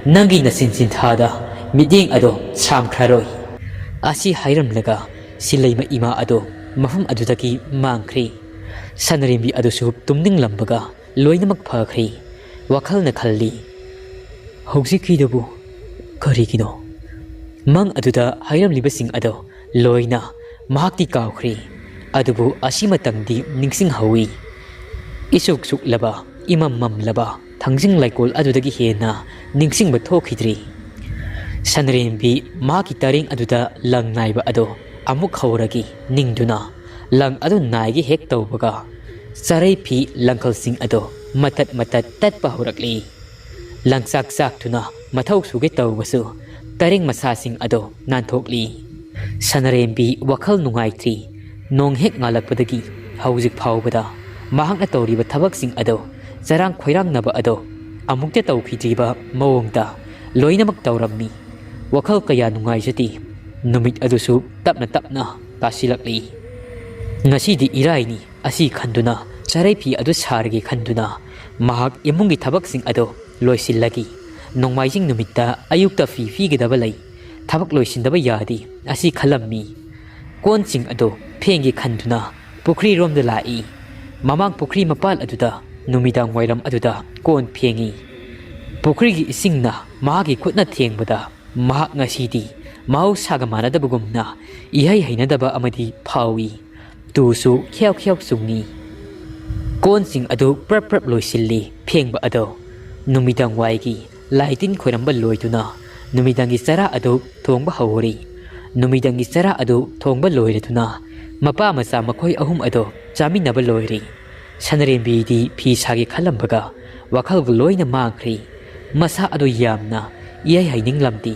ꯅꯪꯒꯤ ꯅꯆꯤꯟ ꯆꯤꯟꯊꯥꯗ ꯃꯤꯠꯌꯦꯡ ꯑꯗꯣ ꯁꯥꯝꯈ꯭ꯔꯔꯣꯏ꯫" ꯑꯁꯤ ꯍꯥꯏꯔꯝꯂꯒ ꯁꯤꯂꯩꯃ ꯏꯃꯥ ꯑꯗꯣ ꯃꯐꯝ ꯑꯗꯨꯗꯒꯤ ꯃꯥꯡꯈ꯭ꯔꯦ꯫ ꯁꯅꯔꯦꯝꯕꯤ ꯑꯗꯨꯁꯨ ꯇꯨꯝꯅꯤꯡꯂꯝꯕꯒ ꯂꯣꯏꯅꯃꯛ ꯐꯈ꯭ꯔꯦ꯫ ꯋꯥꯈꯜꯅ ꯈꯜꯂꯤ, "ꯍꯧꯖꯤꯛꯀꯤꯗꯨꯕꯨ ꯀꯔꯤꯒꯤꯅꯣ?" ꯃꯪ ꯑꯗꯨꯗ ꯍꯥꯏꯔꯝꯂꯤꯕꯁꯤꯡ ꯑꯗꯣ ꯂꯣꯏꯅ ꯃꯍꯥꯛꯇꯤ ꯀꯥꯎꯈ꯭ꯔꯦ꯫ ꯑꯗꯨꯕꯨ ꯑꯁꯤꯃꯇꯪꯗꯤ ꯅꯤꯡꯁꯤꯡꯍꯧꯏ꯫ ꯏꯁꯨꯛ ꯁꯨꯛꯂꯕ, ꯏꯃꯝ ꯃꯝꯂꯕ ꯊꯥꯡꯖꯤꯡ ꯂꯩꯀꯣꯜ ꯑꯗꯨꯗꯒꯤ ꯍꯦꯟꯅ ꯅꯤꯡꯁꯤꯡꯕ ꯊꯣꯛꯈꯤꯗ꯭ꯔꯤ꯫ ꯁꯅꯔꯦꯝꯕꯤ ꯃꯍꯥꯛꯀꯤ ꯇꯔꯦꯡ ꯑꯗꯨꯗ ꯂꯪ ꯅꯥꯏꯕ ꯑꯗꯣ ꯑꯃꯨꯛ ꯍꯧꯔꯒꯦ ꯅꯤꯡꯗꯨꯅ ꯂꯪ ꯑꯗꯨ ꯅꯥꯏꯒꯦ ꯍꯦꯛ ꯇꯧꯕꯒ ꯆꯔꯩ ꯐꯤ ꯂꯪꯈꯜꯁꯤꯡ ꯑꯗꯣ ꯃꯇꯠ ꯃꯇꯠ ꯇꯠꯄ ꯍꯧꯔꯛꯂꯤ꯫ ꯂꯪꯆꯥꯛ ꯆꯥꯛꯇꯨꯅ ꯃꯊꯧ ꯁꯨꯒꯦ ꯇꯧꯕꯁꯨ ꯇꯔꯦꯡ ꯃꯁꯥꯁꯤꯡ ꯑꯗꯣ ꯅꯥꯟꯊꯣꯛꯂꯤ꯫ ꯁꯅꯔꯦꯝꯕꯤ ꯋꯥꯈꯜ ꯅꯨꯡꯉꯥꯏꯇ꯭ꯔꯤ꯫ ꯅꯣꯡ ꯍꯦꯛ ꯉꯥꯜꯂꯛꯄꯗꯒꯤ ꯍꯧꯖꯤꯛ ꯐꯥꯎꯕꯗ ꯃꯍꯥꯛꯅ ꯇꯧꯔꯤꯕ ꯊꯕꯛꯁꯤꯡ ꯑꯗꯣ ꯆꯔꯥꯡ ꯈꯣꯏꯔꯥꯡꯅꯕ ꯑꯗꯣ ꯑꯃꯨꯛꯇ ꯇꯧꯈꯤꯗ꯭ꯔꯤꯕ ꯃꯑꯣꯡꯗ ꯂꯣꯏꯅꯃꯛ ꯇꯧꯔꯝꯃꯤ꯫ ꯋꯥꯈꯜ ꯀꯌꯥ ꯅꯨꯡꯉꯥꯏꯖꯗꯦ꯫ ꯅꯨꯃꯤꯠ ꯑꯗꯨꯁꯨ ꯇꯞꯅ ꯇꯞꯅ ꯇꯥꯁꯤꯜꯂꯛꯂꯤ꯫ ꯉꯁꯤꯗꯤ ꯏꯔꯥꯏꯅꯤ꯫ ꯑꯁꯤ ꯈꯟꯗꯨꯅ ꯆꯔꯩ ꯐꯤ ꯑꯗꯨ ꯁꯥꯔꯒꯦ ꯈꯟꯗꯨꯅ ꯃꯍꯥꯛ ꯏꯃꯨꯡꯒꯤ ꯊꯕꯛꯁꯤꯡ ꯑꯗꯨ ꯂꯣꯏꯁꯤꯜꯂꯒ ꯅꯣꯡꯃꯥꯏꯖꯤꯡ ꯅꯨꯃꯤꯠꯇ ꯑꯌꯨꯛꯇ ꯐꯤ ꯄꯤꯒꯗꯕ ꯂꯩ, ꯊꯕꯛ ꯂꯣꯏꯁꯤꯟꯗꯕ ꯌꯥꯗꯦ ꯑꯁꯤ ꯈꯜꯂꯝꯃꯤ꯫ ꯀꯣꯟꯁꯤꯡ ꯑꯗꯨ ꯐꯦꯡꯒꯦ ꯈꯟꯗꯨꯅ ꯄꯨꯈ꯭ꯔꯤꯔꯣꯝꯗ ꯂꯥꯛꯏ꯫ ꯃꯃꯥꯡ ꯄꯨꯈ꯭ꯔꯤ ꯃꯄꯥꯜ ꯑꯗꯨꯗ ꯅꯨꯃꯤꯗꯥꯡ ꯋꯥꯏꯔꯝ ꯑꯗꯨꯗ ꯀꯣꯟ ꯐꯦꯡꯏ꯫ ꯄꯨꯈ꯭ꯔꯤꯒꯤ ꯏꯁꯤꯡꯅ ꯃꯍꯥꯛꯀꯤ ꯈꯨꯠꯅ ꯊꯦꯡꯕꯗ ꯃꯍꯥꯛ ꯉꯁꯤꯗꯤ ꯃꯍꯧꯁꯥꯒ ꯃꯥꯟꯅꯗꯕꯒꯨꯝꯅ ꯏꯍꯩ ꯍꯩꯅꯗꯕ ꯑꯃꯗꯤ ꯐꯥꯎꯏ꯫ ꯇꯨꯁꯨ ꯈ꯭ꯌꯥꯎ ꯈ꯭ꯌꯥꯎ ꯆꯨꯡꯏ꯫ ꯀꯣꯟꯁꯤꯡ ꯑꯗꯨ ꯄ꯭ꯔꯞ ꯄ꯭ꯔꯞ ꯂꯣꯏꯁꯤꯜꯂꯤ ꯐꯦꯡꯕ ꯑꯗꯣ꯫ ꯅꯨꯃꯤꯗꯥꯡ ꯋꯥꯏꯒꯤ ꯂꯥꯏ ꯇꯤꯟ ꯈꯣꯏꯔꯝꯕ ꯂꯣꯏꯗꯨꯅ ꯅꯨꯃꯤꯗꯥꯡꯒꯤ ꯆꯔꯥ ꯑꯗꯨ ꯊꯣꯡꯕ ꯍꯧꯔꯤ꯫ ꯅꯨꯃꯤꯗꯥꯡꯒꯤ ꯆꯔꯥ ꯑꯗꯨ ꯊꯣꯡꯕ ꯂꯣꯏꯔꯗꯨꯅ ꯃꯄꯥ ꯃꯆꯥ ꯃꯈꯣꯏ ꯑꯍꯨꯝ ꯑꯗꯣ ꯆꯥꯃꯤꯟꯅꯕ ꯂꯣꯏꯔꯤ꯫ ꯁꯅꯔꯦꯝꯕꯤꯗꯤ ꯐꯤ ꯁꯥꯒꯦ ꯈꯜꯂꯝꯕꯒ ꯋꯥꯈꯜꯕꯨ ꯂꯣꯏꯅ ꯃꯥꯡꯈ꯭ꯔꯦ꯫ ꯃꯁꯥ ꯑꯗꯨ ꯌꯥꯝꯅ ꯏꯍꯩ ꯍꯩꯅꯤꯡꯂꯝꯗꯦ꯫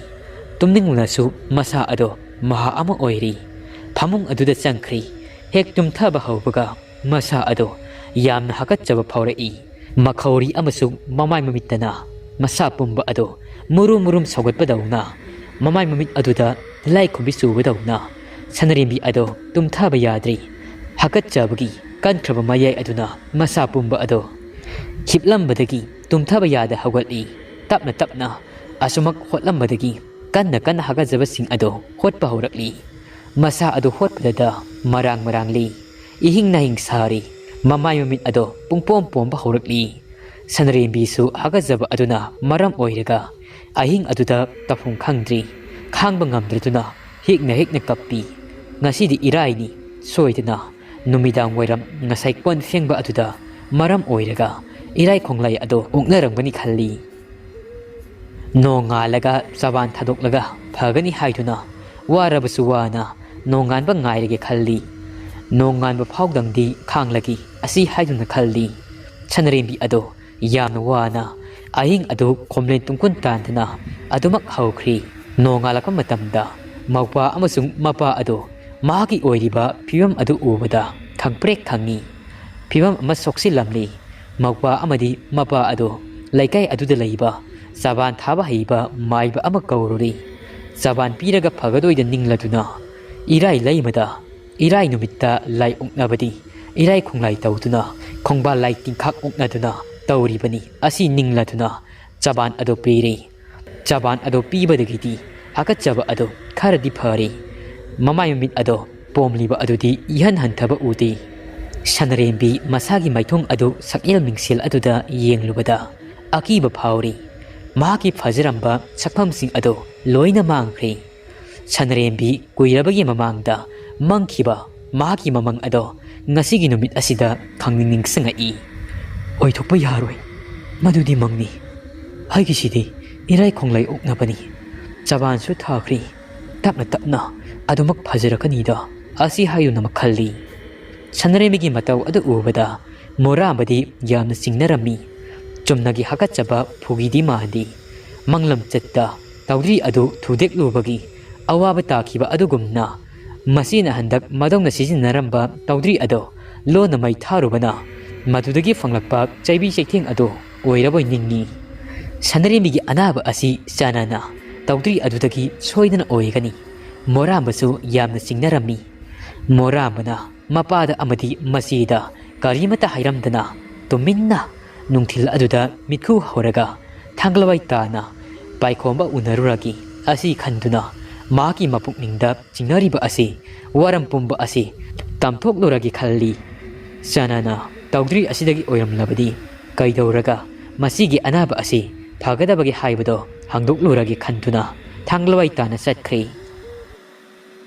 ꯇꯨꯝꯅꯤꯡꯕꯅꯁꯨ ꯃꯁꯥ ꯑꯗꯨ ꯃꯍꯥ ꯑꯃ ꯑꯣꯏꯔꯤ꯫ ꯐꯃꯨꯡ ꯑꯗꯨꯗ ꯆꯪꯈ꯭ꯔꯦ꯫ ꯍꯦꯛ ꯇꯨꯝꯊꯕ ꯍꯧꯕꯒ ꯃꯁꯥ ꯑꯗꯨ ꯌꯥꯝꯅ ꯍꯥꯀꯠꯆꯕ ꯐꯥꯎꯔꯛꯏ꯫ ꯃꯈꯧꯔꯤ ꯑꯃꯁꯨꯡ ꯃꯃꯥꯏ ꯃꯃꯤꯠꯇꯅ ꯃꯁꯥ ꯄꯨꯝꯕ ꯑꯗꯨ ꯃꯨꯔꯨꯝ ꯃꯨꯔꯨꯝ ꯁꯧꯒꯠꯄꯗꯧꯅ, ꯃꯃꯥꯏ ꯃꯃꯤꯠ ꯑꯗꯨꯗ ꯇꯤꯜꯂꯥꯏꯈꯨꯝꯕꯤ ꯆꯨꯕꯗꯧꯅ ꯁꯅꯔꯦꯝꯕꯤ ꯑꯗꯨ ꯇꯨꯝꯊꯕ ꯌꯥꯗ꯭ꯔꯤ꯫ ꯍꯥꯀꯠꯆꯕꯒꯤ ꯀꯟꯈ꯭ꯔꯕ ꯃꯌꯥꯏ ꯑꯗꯨꯅ ꯃꯁꯥ ꯄꯨꯝꯕ ꯑꯗꯨ ꯍꯤꯞꯂꯝꯕꯗꯒꯤ ꯇꯨꯝꯊꯕ ꯌꯥꯗ ꯍꯧꯒꯠꯂꯤ꯫ ꯇꯞꯅ ꯇꯞꯅ ꯑꯁꯨꯃꯛ ꯍꯣꯠꯂꯝꯕꯗꯒꯤ ꯀꯟꯅ ꯀꯟꯅ ꯍꯥꯀꯠꯆꯕꯁꯤꯡ ꯑꯗꯨ ꯍꯣꯠꯄ ꯍꯧꯔꯛꯂꯤ꯫ ꯃꯁꯥ ꯑꯗꯨ ꯍꯣꯠꯄꯗꯗ ꯃꯔꯥꯡ ꯃꯔꯥꯡꯂꯤ꯫ ꯏꯍꯤꯡ ꯅꯥꯍꯤꯡ ꯁꯥꯔꯤ꯫ ꯃꯃꯥꯏ ꯃꯃꯤꯠ ꯑꯗꯨ ꯄꯨꯡꯄꯣꯝ ꯄꯣꯝꯕ ꯍꯧꯔꯛꯂꯤ꯫ ꯁꯅꯔꯦꯝꯕꯤꯁꯨ ꯍꯥꯀꯠꯆꯕ ꯑꯗꯨꯅ ꯃꯔꯝ ꯑꯣꯏꯔꯒ ꯑꯍꯤꯡ ꯑꯗꯨꯗ ꯇꯧꯐꯝ ꯈꯪꯗ꯭ꯔꯤ꯫ ꯈꯥꯡꯕ ꯉꯝꯗ꯭ꯔꯗꯨꯅ ꯍꯦꯛꯅ ꯍꯦꯛꯅ ꯀꯞꯄꯤ꯫ ꯉꯁꯤꯗꯤ ꯏꯔꯥꯏꯅꯤ꯫ ꯁꯣꯏꯗꯅ ꯅꯨꯃꯤꯗꯥꯡ ꯋꯥꯏꯔꯝ ꯉꯁꯥꯏ ꯀꯣꯟ ꯐꯦꯡꯕ ꯑꯗꯨꯗ ꯃꯔꯝ ꯑꯣꯏꯔꯒ ꯏꯔꯥꯏ ꯈꯣꯡꯂꯥꯏ ꯑꯗꯨ ꯑꯣꯛꯅꯔꯝꯒꯅꯤ ꯈꯜꯂꯤ꯫ ꯅꯣꯡꯉꯥꯜꯂꯒ ꯆꯕꯥꯟ ꯊꯥꯗꯣꯛꯂꯒ ꯐꯒꯅꯤ ꯍꯥꯏꯗꯨꯅ ꯋꯥꯔꯕꯁꯨ ꯋꯥꯅ ꯅꯣꯡꯉꯥꯟꯕ ꯉꯥꯏꯔꯒꯦ ꯈꯜꯂꯤ꯫ ꯅꯣꯡꯉꯥꯟꯕ ꯐꯥꯎꯗꯪꯗꯤ ꯈꯥꯡꯂꯒꯦ ꯑꯁꯤ ꯍꯥꯏꯗꯨꯅ ꯈꯜꯂꯤ꯫ ꯁꯅꯔꯦꯝꯕꯤ ꯑꯗꯣ ꯌꯥꯝꯅ ꯋꯥꯅ ꯑꯍꯤꯡ ꯑꯗꯨ ꯈꯣꯝꯂꯦꯟ ꯇꯨꯡꯀꯨꯟ ꯇꯥꯟꯗꯅ ꯑꯗꯨꯃꯛ ꯍꯧꯈ꯭ꯔꯤ꯫ ꯅꯣꯡꯉꯥꯜꯂꯛꯄ ꯃꯇꯝꯗ ꯃꯧꯄꯥ ꯑꯃꯁꯨꯡ ꯃꯄꯥ ꯑꯗꯨ ꯃꯍꯥꯛꯀꯤ ꯑꯣꯏꯔꯤꯕ ꯐꯤꯕꯝ ꯑꯗꯨ ꯎꯕꯗ ꯈꯪꯄ꯭ꯔꯦꯛ ꯈꯪꯉꯤ꯫ ꯐꯤꯕꯝ ꯑꯃ ꯁꯣꯛꯆꯤꯜꯂꯝꯂꯤ꯫ ꯃꯧꯄꯥ ꯑꯃꯗꯤ ꯃꯄꯥ ꯑꯗꯨ ꯂꯩꯀꯥꯏ ꯑꯗꯨꯗ ꯂꯩꯕ ꯆꯕꯥꯟ ꯊꯥꯕ ꯍꯩꯕ ꯃꯥꯏꯕ ꯑꯃ ꯀꯧꯔꯨꯔꯤ꯫ ꯆꯕꯥꯟ ꯄꯤꯔꯒ ꯐꯒꯗꯣꯏꯗ ꯅꯤꯡꯂꯗꯨꯅ ꯏꯔꯥꯏ ꯂꯩꯃꯗ ꯏꯔꯥꯏ ꯅꯨꯃꯤꯠꯇ ꯂꯥꯏ ꯑꯣꯛꯅꯕꯗꯤ ꯏꯔꯥꯏ ꯈꯣꯡꯂꯥꯏ ꯇꯧꯗꯨꯅ ꯈꯣꯡꯕꯥꯜ ꯂꯥꯏ ꯇꯤꯟꯈꯥꯛ ꯑꯣꯛꯅꯗꯨꯅ ꯇꯧꯔꯤꯕꯅꯤ꯫ ꯑꯁꯤ ꯅꯤꯡꯂꯗꯨꯅ ꯆꯕꯥꯟ ꯑꯗꯨ ꯄꯤꯔꯤ꯫ ꯆꯕꯥꯟ ꯑꯗꯨ ꯄꯤꯕꯗꯒꯤꯗꯤ ꯍꯥꯀꯠꯆꯕ ꯑꯗꯨ ꯈꯔꯗꯤ ꯐꯔꯦ꯫ ꯃꯃꯥꯏ ꯃꯃꯤꯠ ꯑꯗꯣ ꯄꯣꯝꯂꯤꯕ ꯑꯗꯨꯗꯤ ꯏꯍꯟ ꯍꯟꯊꯕ ꯎꯗꯦ꯫ ꯁꯅꯔꯦꯝꯕꯤ ꯃꯁꯥꯒꯤ ꯃꯥꯏꯊꯣꯡ ꯑꯗꯨ ꯁꯛꯌꯦꯜ ꯃꯤꯡꯁꯦꯜ ꯑꯗꯨꯗ ꯌꯦꯡꯂꯨꯕꯗ ꯑꯀꯤꯕ ꯐꯥꯎꯔꯤ꯫ ꯃꯍꯥꯛꯀꯤ ꯐꯖꯔꯝꯕ ꯁꯛꯐꯝꯁꯤꯡ ꯑꯗꯨ ꯂꯣꯏꯅ ꯃꯥꯡꯈ꯭ꯔꯦ꯫ ꯁꯅꯔꯦꯝꯕꯤ ꯀꯨꯏꯔꯕꯒꯤ ꯃꯃꯥꯡꯗ ꯃꯪꯈꯤꯕ ꯃꯍꯥꯛꯀꯤ ꯃꯃꯪ ꯑꯗꯣ ꯉꯁꯤꯒꯤ ꯅꯨꯃꯤꯠ ꯑꯁꯤꯗ ꯈꯪꯅꯤꯡ ꯅꯤꯡꯁꯤꯡꯉꯛꯏ꯫ ꯑꯣꯏꯊꯣꯛꯄ ꯌꯥꯔꯣꯏ, ꯃꯗꯨꯗꯤ ꯃꯪꯅꯤ꯫ ꯑꯩꯒꯤꯁꯤꯗꯤ ꯏꯔꯥꯏ ꯈꯣꯡꯂꯩ ꯑꯣꯛꯅꯕꯅꯤ꯫ ꯆꯕꯥꯟꯁꯨ ꯊꯥꯈ꯭ꯔꯤ꯫ ꯇꯞꯅ ꯇꯞꯅ ꯑꯗꯨꯃꯛ ꯐꯖꯔꯛꯀꯅꯤꯗ, ꯑꯁꯤ ꯍꯥꯏꯗꯨꯅ ꯈꯜꯂꯤ꯫ ꯁꯅꯔꯦꯝꯕꯤꯒꯤ ꯃꯇꯧ ꯑꯗꯨ ꯎꯕꯗ ꯃꯣꯔꯥꯝꯕꯗꯤ ꯌꯥꯝꯅ ꯆꯤꯡꯅꯔꯝꯃꯤ꯫ ꯆꯨꯝꯅꯒꯤ ꯍꯥꯀꯠꯆꯕ ꯐꯨꯒꯤꯗꯤ ꯃꯥꯟꯗꯦ꯫ ꯃꯪꯂꯝꯆꯠꯇ ꯇꯧꯗ꯭ꯔꯤ ꯑꯗꯨ ꯊꯨꯗꯦꯛꯂꯨꯕꯒꯤ ꯑꯋꯥꯕ ꯇꯥꯈꯤꯕ ꯑꯗꯨꯒꯨꯝꯅ, ꯃꯁꯤꯅ ꯍꯟꯗꯛ ꯃꯗꯧꯅ ꯁꯤꯖꯤꯟꯅꯔꯝꯕ ꯇꯧꯗ꯭ꯔꯤ ꯑꯗꯨ ꯂꯣꯟꯅ ꯃꯩ ꯊꯥꯔꯨꯕꯅ ꯃꯗꯨꯗꯒꯤ ꯐꯪꯂꯛꯄ ꯆꯩꯕꯤ ꯆꯩꯊꯦꯡ ꯑꯗꯨ ꯑꯣꯏꯔꯕꯣꯏ ꯅꯤꯡꯏ꯫ ꯁꯅꯔꯦꯝꯕꯤꯒꯤ ꯑꯅꯥꯕ ꯑꯁꯤ ꯆꯥꯟꯅꯅ ꯇꯧꯗ꯭ꯔꯤ ꯑꯗꯨꯗꯒꯤ ꯁꯣꯏꯗꯅ ꯑꯣꯏꯒꯅꯤ꯫ ꯃꯣꯔꯥꯝꯕꯁꯨ ꯌꯥꯝꯅ ꯆꯤꯡꯅꯔꯝꯃꯤ꯫ ꯃꯣꯔꯥꯝꯕꯅ ꯃꯄꯥꯗ ꯑꯃꯗꯤ ꯃꯆꯦꯗ ꯀꯔꯤꯃꯠꯇ ꯍꯥꯏꯔꯝꯗꯅ ꯇꯨꯃꯤꯟꯅ ꯅꯨꯡꯊꯤꯜ ꯑꯗꯨꯗ ꯃꯤꯠꯈꯨ ꯍꯧꯔꯒ ꯊꯥꯡꯒꯂꯋꯥꯏ ꯇꯥꯅ ꯄꯥꯏꯈꯣꯝꯕ ꯎꯅꯔꯨꯔꯒꯦ ꯑꯁꯤ ꯈꯟꯗꯨꯅ ꯃꯍꯥꯛꯀꯤ ꯃꯄꯨꯛꯅꯤꯡꯗ ꯆꯤꯡꯅꯔꯤꯕ ꯑꯁꯤ, ꯋꯥꯔꯝ ꯄꯨꯝꯕ ꯑꯁꯤ ꯇꯝꯊꯣꯛꯂꯨꯔꯒꯦ ꯈꯜꯂꯤ꯫ ꯆꯥꯟꯅꯅ ꯇꯧꯗ꯭ꯔꯤ ꯑꯁꯤꯗꯒꯤ ꯑꯣꯏꯔꯝꯂꯕꯗꯤ ꯀꯩꯗꯧꯔꯒ ꯃꯁꯤꯒꯤ ꯑꯅꯥꯕ ꯑꯁꯤ ꯐꯒꯗꯕꯒꯦ ꯍꯥꯏꯕꯗꯣ ꯍꯪꯗꯣꯛꯂꯨꯔꯒꯦ ꯈꯟꯗꯨꯅ ꯊꯥꯡꯒꯂꯋꯥꯏ ꯇꯥꯅ ꯆꯠꯈ꯭ꯔꯦ꯫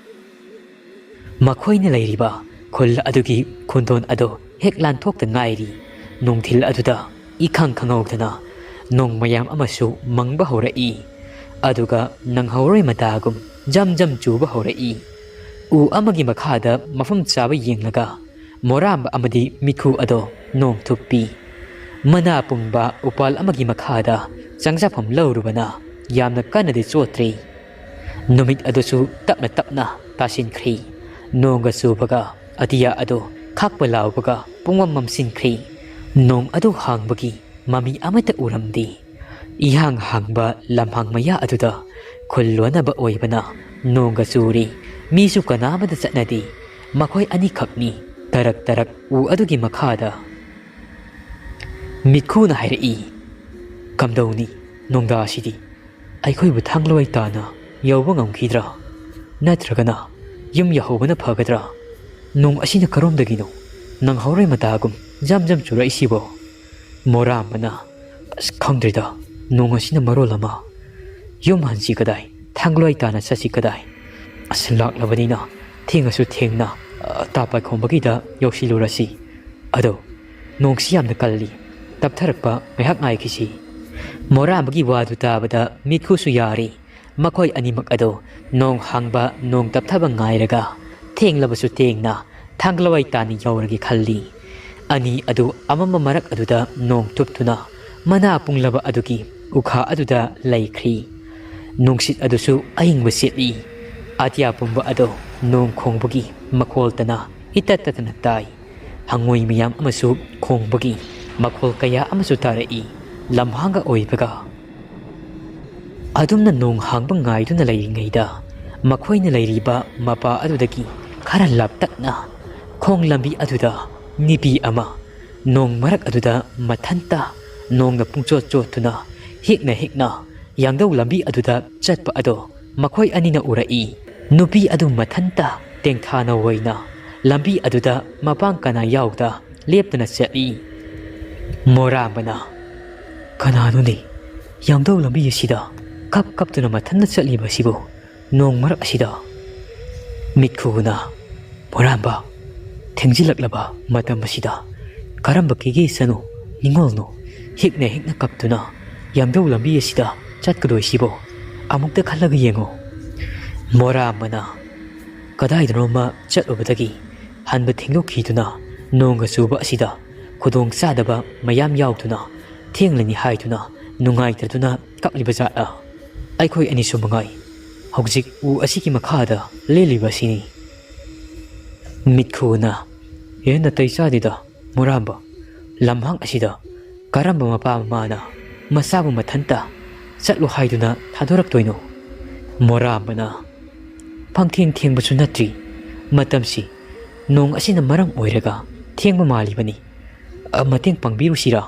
ꯃꯈꯣꯏꯅ ꯂꯩꯔꯤꯕ ꯈꯨꯜ ꯑꯗꯨꯒꯤ ꯈꯨꯟꯗꯣꯟ ꯑꯗꯨ ꯍꯦꯛ ꯂꯥꯟꯊꯣꯛꯇ ꯉꯥꯏꯔꯤ꯫ ꯅꯨꯡꯊꯤꯜ ꯑꯗꯨꯗ ꯏꯈꯪ ꯈꯪꯍꯧꯗꯅ ꯅꯣꯡ ꯃꯌꯥꯝ ꯑꯃꯁꯨ ꯃꯪꯕ ꯍꯧꯔꯛꯏ꯫ ꯑꯗꯨꯒ ꯅꯪꯍꯧꯔꯣꯏ ꯃꯇꯥꯒꯨꯝ ꯖꯝ ꯖꯝ ꯆꯨꯕ ꯍꯧꯔꯛꯏ꯫ ꯎ ꯑꯃꯒꯤ ꯃꯈꯥꯗ ꯃꯐꯝ ꯆꯥꯕ ꯌꯦꯡꯂꯒ ꯃꯣꯔꯥꯝꯕ ꯑꯃꯗꯤ ꯃꯤꯈꯨ ꯑꯗꯣ ꯅꯣꯡ ꯊꯨꯞꯄꯤ꯫ ꯃꯅꯥ ꯄꯨꯡꯕ ꯎꯄꯥꯜ ꯑꯃꯒꯤ ꯃꯈꯥꯗ ꯆꯪꯖꯐꯝ ꯂꯧꯔꯨꯕꯅ ꯌꯥꯝꯅ ꯀꯟꯅꯗꯤ ꯆꯣꯠꯇ꯭ꯔꯤ꯫ ꯅꯨꯃꯤꯠ ꯑꯗꯨꯁꯨ ꯇꯞꯅ ꯇꯞꯅ ꯇꯥꯁꯤꯟꯈ꯭ꯔꯤ꯫ ꯅꯣꯡꯒ ꯆꯨꯕꯒ ꯑꯇꯤꯌꯥ ꯑꯗꯨ ꯈꯥꯛꯄ ꯂꯥꯎꯕꯒ ꯄꯨꯡꯃꯝ ꯃꯝꯁꯤꯟꯈ꯭ꯔꯤ꯫ ꯅꯣꯡ ꯑꯗꯨ ꯍꯥꯡꯕꯒꯤ ꯃꯃꯤ ꯑꯃꯠꯇ ꯎꯔꯝꯗꯦ꯫ ꯏꯍꯥꯡ ꯍꯥꯡꯕ ꯂꯝꯍꯥꯡ ꯃꯌꯥ ꯑꯗꯨꯗ ꯈꯨꯜ ꯂꯣꯟꯅꯕ ꯑꯣꯏꯕꯅ ꯅꯣꯡꯒ ꯆꯨꯔꯤ꯫ ꯃꯤꯁꯨ ꯀꯅꯥ ꯑꯃꯗ ꯆꯠꯅꯗꯦ꯫ ꯃꯈꯣꯏ ꯑꯅꯤꯈꯛꯅꯤ ꯇꯔꯛ ꯇꯔꯛ ꯎ ꯑꯗꯨꯒꯤ ꯃꯈꯥꯗ꯫ ꯃꯤꯠꯈꯨꯅ ꯍꯥꯏꯔꯛꯏ, "ꯀꯝꯗꯧꯅꯤ ꯅꯣꯡꯗꯥꯁꯤꯗꯤ? ꯑꯩꯈꯣꯏꯕꯨ ꯊꯥꯡꯂꯋꯥꯏ ꯇꯥꯅ ꯌꯧꯕ ꯉꯝꯈꯤꯗ꯭ꯔꯥ? ꯅꯠꯇ꯭ꯔꯒꯅ ꯌꯨꯝ ꯌꯧꯍꯧꯕꯅ ꯐꯒꯗ꯭ꯔꯥ? ꯅꯣꯡ ꯑꯁꯤꯅ ꯀꯔꯣꯝꯗꯒꯤꯅꯣ ꯅꯪꯍꯧꯔꯣꯏ ꯃꯇꯥꯒꯨꯝ ꯖꯝ ꯖꯝ ꯆꯨꯔꯛꯏꯁꯤꯕꯣ?" ꯃꯣꯔꯥꯝꯕꯅ, "ꯑꯁ, ꯈꯪꯗ꯭ꯔꯦꯗ, ꯅꯣꯡ ꯑꯁꯤꯅ ꯃꯔꯣꯜ ꯑꯃ꯫ ꯌꯨꯝ ꯍꯟꯁꯤ ꯀꯗꯥꯏ? ꯊꯥꯡꯂꯣꯏ ꯇꯥꯅ ꯆꯠꯁꯤ ꯀꯗꯥꯏ? ꯑꯁ, ꯂꯥꯛꯂꯕꯅꯤꯅ ꯊꯦꯡꯉꯁꯨ ꯊꯦꯡꯅ, ꯑ, ꯇꯥ ꯄꯥꯏꯈꯣꯝꯕꯒꯤꯗ ꯌꯧꯁꯤꯜꯂꯨꯔꯁꯤ꯫ ꯑꯗꯣ ꯅꯣꯡꯁꯤ ꯌꯥꯝꯅ ꯀꯜꯂꯤ, ꯇꯞꯊꯔꯛꯄ ꯉꯥꯏꯍꯥꯛ ꯉꯥꯏꯈꯤꯁꯤ꯫" ꯃꯣꯔꯥꯝꯕꯒꯤ ꯋꯥꯗꯨ ꯇꯥꯕꯗ ꯃꯤꯠꯈꯨꯁꯨ ꯌꯥꯔꯤ꯫ ꯃꯈꯣꯏ ꯑꯅꯤꯃꯛ ꯑꯗꯨ ꯅꯣꯡ ꯍꯥꯡꯕ, ꯅꯣꯡ ꯇꯞꯊꯕ ꯉꯥꯏꯔꯒ ꯊꯦꯡꯂꯕꯁꯨ ꯊꯦꯡꯅ ꯊꯥꯡꯒꯂꯋꯥꯏ ꯇꯥꯅ ꯌꯧꯔꯒꯦ ꯈꯜꯂꯤ꯫ ꯑꯅꯤ ꯑꯗꯨ ꯑꯃꯝꯕ ꯃꯔꯛ ꯑꯗꯨꯗ ꯅꯣꯡ ꯇꯨꯞꯇꯨꯅ ꯃꯅꯥ ꯄꯨꯡꯂꯕ ꯑꯗꯨꯒꯤ ꯎꯈꯥ ꯑꯗꯨꯗ ꯂꯩꯈ꯭ꯔꯤ꯫ ꯅꯨꯡꯁꯤꯠ ꯑꯗꯨꯁꯨ ꯑꯏꯪꯕ ꯁꯤꯠꯂꯤ꯫ ꯑꯇꯤꯌꯥ ꯄꯨꯝꯕ ꯑꯗꯨ ꯅꯣꯡ ꯈꯣꯡꯕꯒꯤ ꯃꯈꯣꯜꯇꯅ ꯏꯇꯠ ꯇꯠꯇꯅ ꯇꯥꯏ꯫ ꯍꯪꯉꯣꯏ ꯃꯌꯥꯝ ꯑꯃꯁꯨ ꯈꯣꯡꯕꯒꯤ ꯃꯈꯣꯜ ꯀꯌꯥ ꯑꯃꯁꯨ ꯇꯥꯔꯛꯏ꯫ ꯂꯝꯍꯥꯡꯒ ꯑꯣꯏꯕꯒ ꯑꯗꯨꯝꯅ ꯅꯣꯡ ꯍꯥꯡꯕ ꯉꯥꯏꯗꯨꯅ ꯂꯩꯔꯤꯉꯩꯗ, ꯃꯈꯣꯏꯅ ꯂꯩꯔꯤꯕ ꯃꯄꯥ ꯑꯗꯨꯗꯒꯤ ꯈꯔ ꯂꯥꯞꯇꯛꯅ ꯈꯣꯡ ꯂꯝꯕꯤ ꯑꯗꯨꯗ ꯅꯨꯄꯤ ꯑꯃ ꯅꯣꯡ ꯃꯔꯛ ꯑꯗꯨꯗ ꯃꯊꯟꯇ ꯅꯣꯡꯅ ꯄꯨꯡꯆꯣꯠ ꯆꯣꯠꯇꯨꯅ ꯍꯤꯛꯅ ꯍꯤꯛꯅ ꯌꯥꯡꯗꯧ ꯂꯝꯕꯤ ꯑꯗꯨꯗ ꯆꯠꯄ ꯑꯗꯣ ꯃꯈꯣꯏ ꯑꯅꯤꯅ ꯎꯔꯛꯏ꯫ ꯅꯨꯄꯤ ꯑꯗꯨ ꯃꯊꯟꯇ ꯇꯦꯡꯊꯥꯅ ꯑꯣꯏꯅ ꯂꯝꯕꯤ ꯑꯗꯨꯗ ꯃꯄꯥꯡ ꯀꯅꯥ ꯌꯥꯎꯗ ꯂꯦꯞꯇꯅ ꯆꯠꯂꯤ꯫ ꯃꯣꯔꯥꯝꯕꯅ, "ꯀꯅꯥꯅꯣꯅꯦ ꯌꯥꯡꯗꯧ ꯂꯝꯕꯤ ꯑꯁꯤꯗ ꯀꯞ ꯀꯞꯇꯨꯅ ꯃꯊꯟꯇ ꯆꯠꯂꯤꯕ ꯑꯁꯤꯕꯨ ꯅꯣꯡ ꯃꯔꯛ ꯑꯁꯤꯗ?" ꯃꯤꯠꯈꯨꯅ, "ꯃꯣꯔꯥꯝꯕ, ꯊꯦꯡꯖꯤꯜꯂꯛꯂꯕ ꯃꯇꯝ ꯑꯁꯤꯗ ꯀꯔꯝꯕ ꯀꯦꯒꯦ ꯏꯆꯟꯅꯣ, ꯅꯤꯡꯉꯣꯜꯅꯣ ꯍꯤꯛꯅ ꯍꯤꯛꯅ ꯀꯞꯇꯨꯅ ꯌꯥꯡꯗꯧ ꯂꯝꯕꯤ ꯑꯁꯤꯗ ꯆꯠꯀꯗꯣꯏꯁꯤꯕꯣ? ꯑꯃꯨꯛꯇ ꯈꯜꯂꯒ ꯌꯦꯡꯉꯣ꯫" ꯃꯣꯔꯥꯝꯕꯅ ꯀꯗꯥꯏꯗꯅꯣꯃ ꯆꯠꯂꯨꯕꯗꯒꯤ ꯍꯟꯕ ꯊꯦꯡꯗꯣꯛꯈꯤꯗꯨꯅ ꯅꯣꯡꯒ ꯆꯨꯕ ꯑꯁꯤꯗ ꯈꯨꯗꯣꯡ ꯆꯥꯗꯕ ꯃꯌꯥꯝ ꯌꯥꯎꯗꯨꯅ ꯊꯦꯡꯂꯅꯤ ꯍꯥꯏꯗꯨꯅ ꯅꯨꯡꯉꯥꯏꯇꯗꯨꯅ ꯀꯞꯂꯤꯕ ꯖꯥꯠꯂ? ꯑꯩꯈꯣꯏ ꯑꯅꯤꯁꯨ ꯃꯉꯥꯏ ꯍꯧꯖꯤꯛ ꯎ ꯑꯁꯤꯒꯤ ꯃꯈꯥꯗ ꯂꯦꯜꯂꯤꯕ ꯑꯁꯤꯅꯤ꯫ ꯃꯤꯠꯈꯨꯅ, "ꯍꯦ, ꯅꯥꯇꯩ ꯆꯥꯗꯦꯗ, ꯃꯣꯔꯥꯝꯕ꯫ ꯂꯝꯍꯥꯡ ꯑꯁꯤꯗ ꯀꯔꯝꯕ ꯃꯄꯥ ꯃꯃꯥꯅ ꯃꯆꯥꯕꯨ ꯃꯊꯟꯇ ꯆꯠꯂꯨ ꯍꯥꯏꯗꯨꯅ ꯊꯥꯗꯣꯔꯛꯇꯣꯏꯅꯣ?" ꯃꯣꯔꯥꯝꯕꯅ, "ꯄꯪꯊꯦꯡ ꯊꯦꯡꯕꯁꯨ ꯅꯠꯇ꯭ꯔꯤ꯫ ꯃꯇꯝꯁꯤ ꯅꯣꯡ ꯑꯁꯤꯅ ꯃꯔꯝ ꯑꯣꯏꯔꯒ ꯊꯦꯡꯕ ꯃꯥꯜꯂꯤꯕꯅꯤ꯫ ꯑ, ꯃꯇꯦꯡ ꯄꯥꯡꯕꯤꯔꯨꯁꯤꯔꯥ?"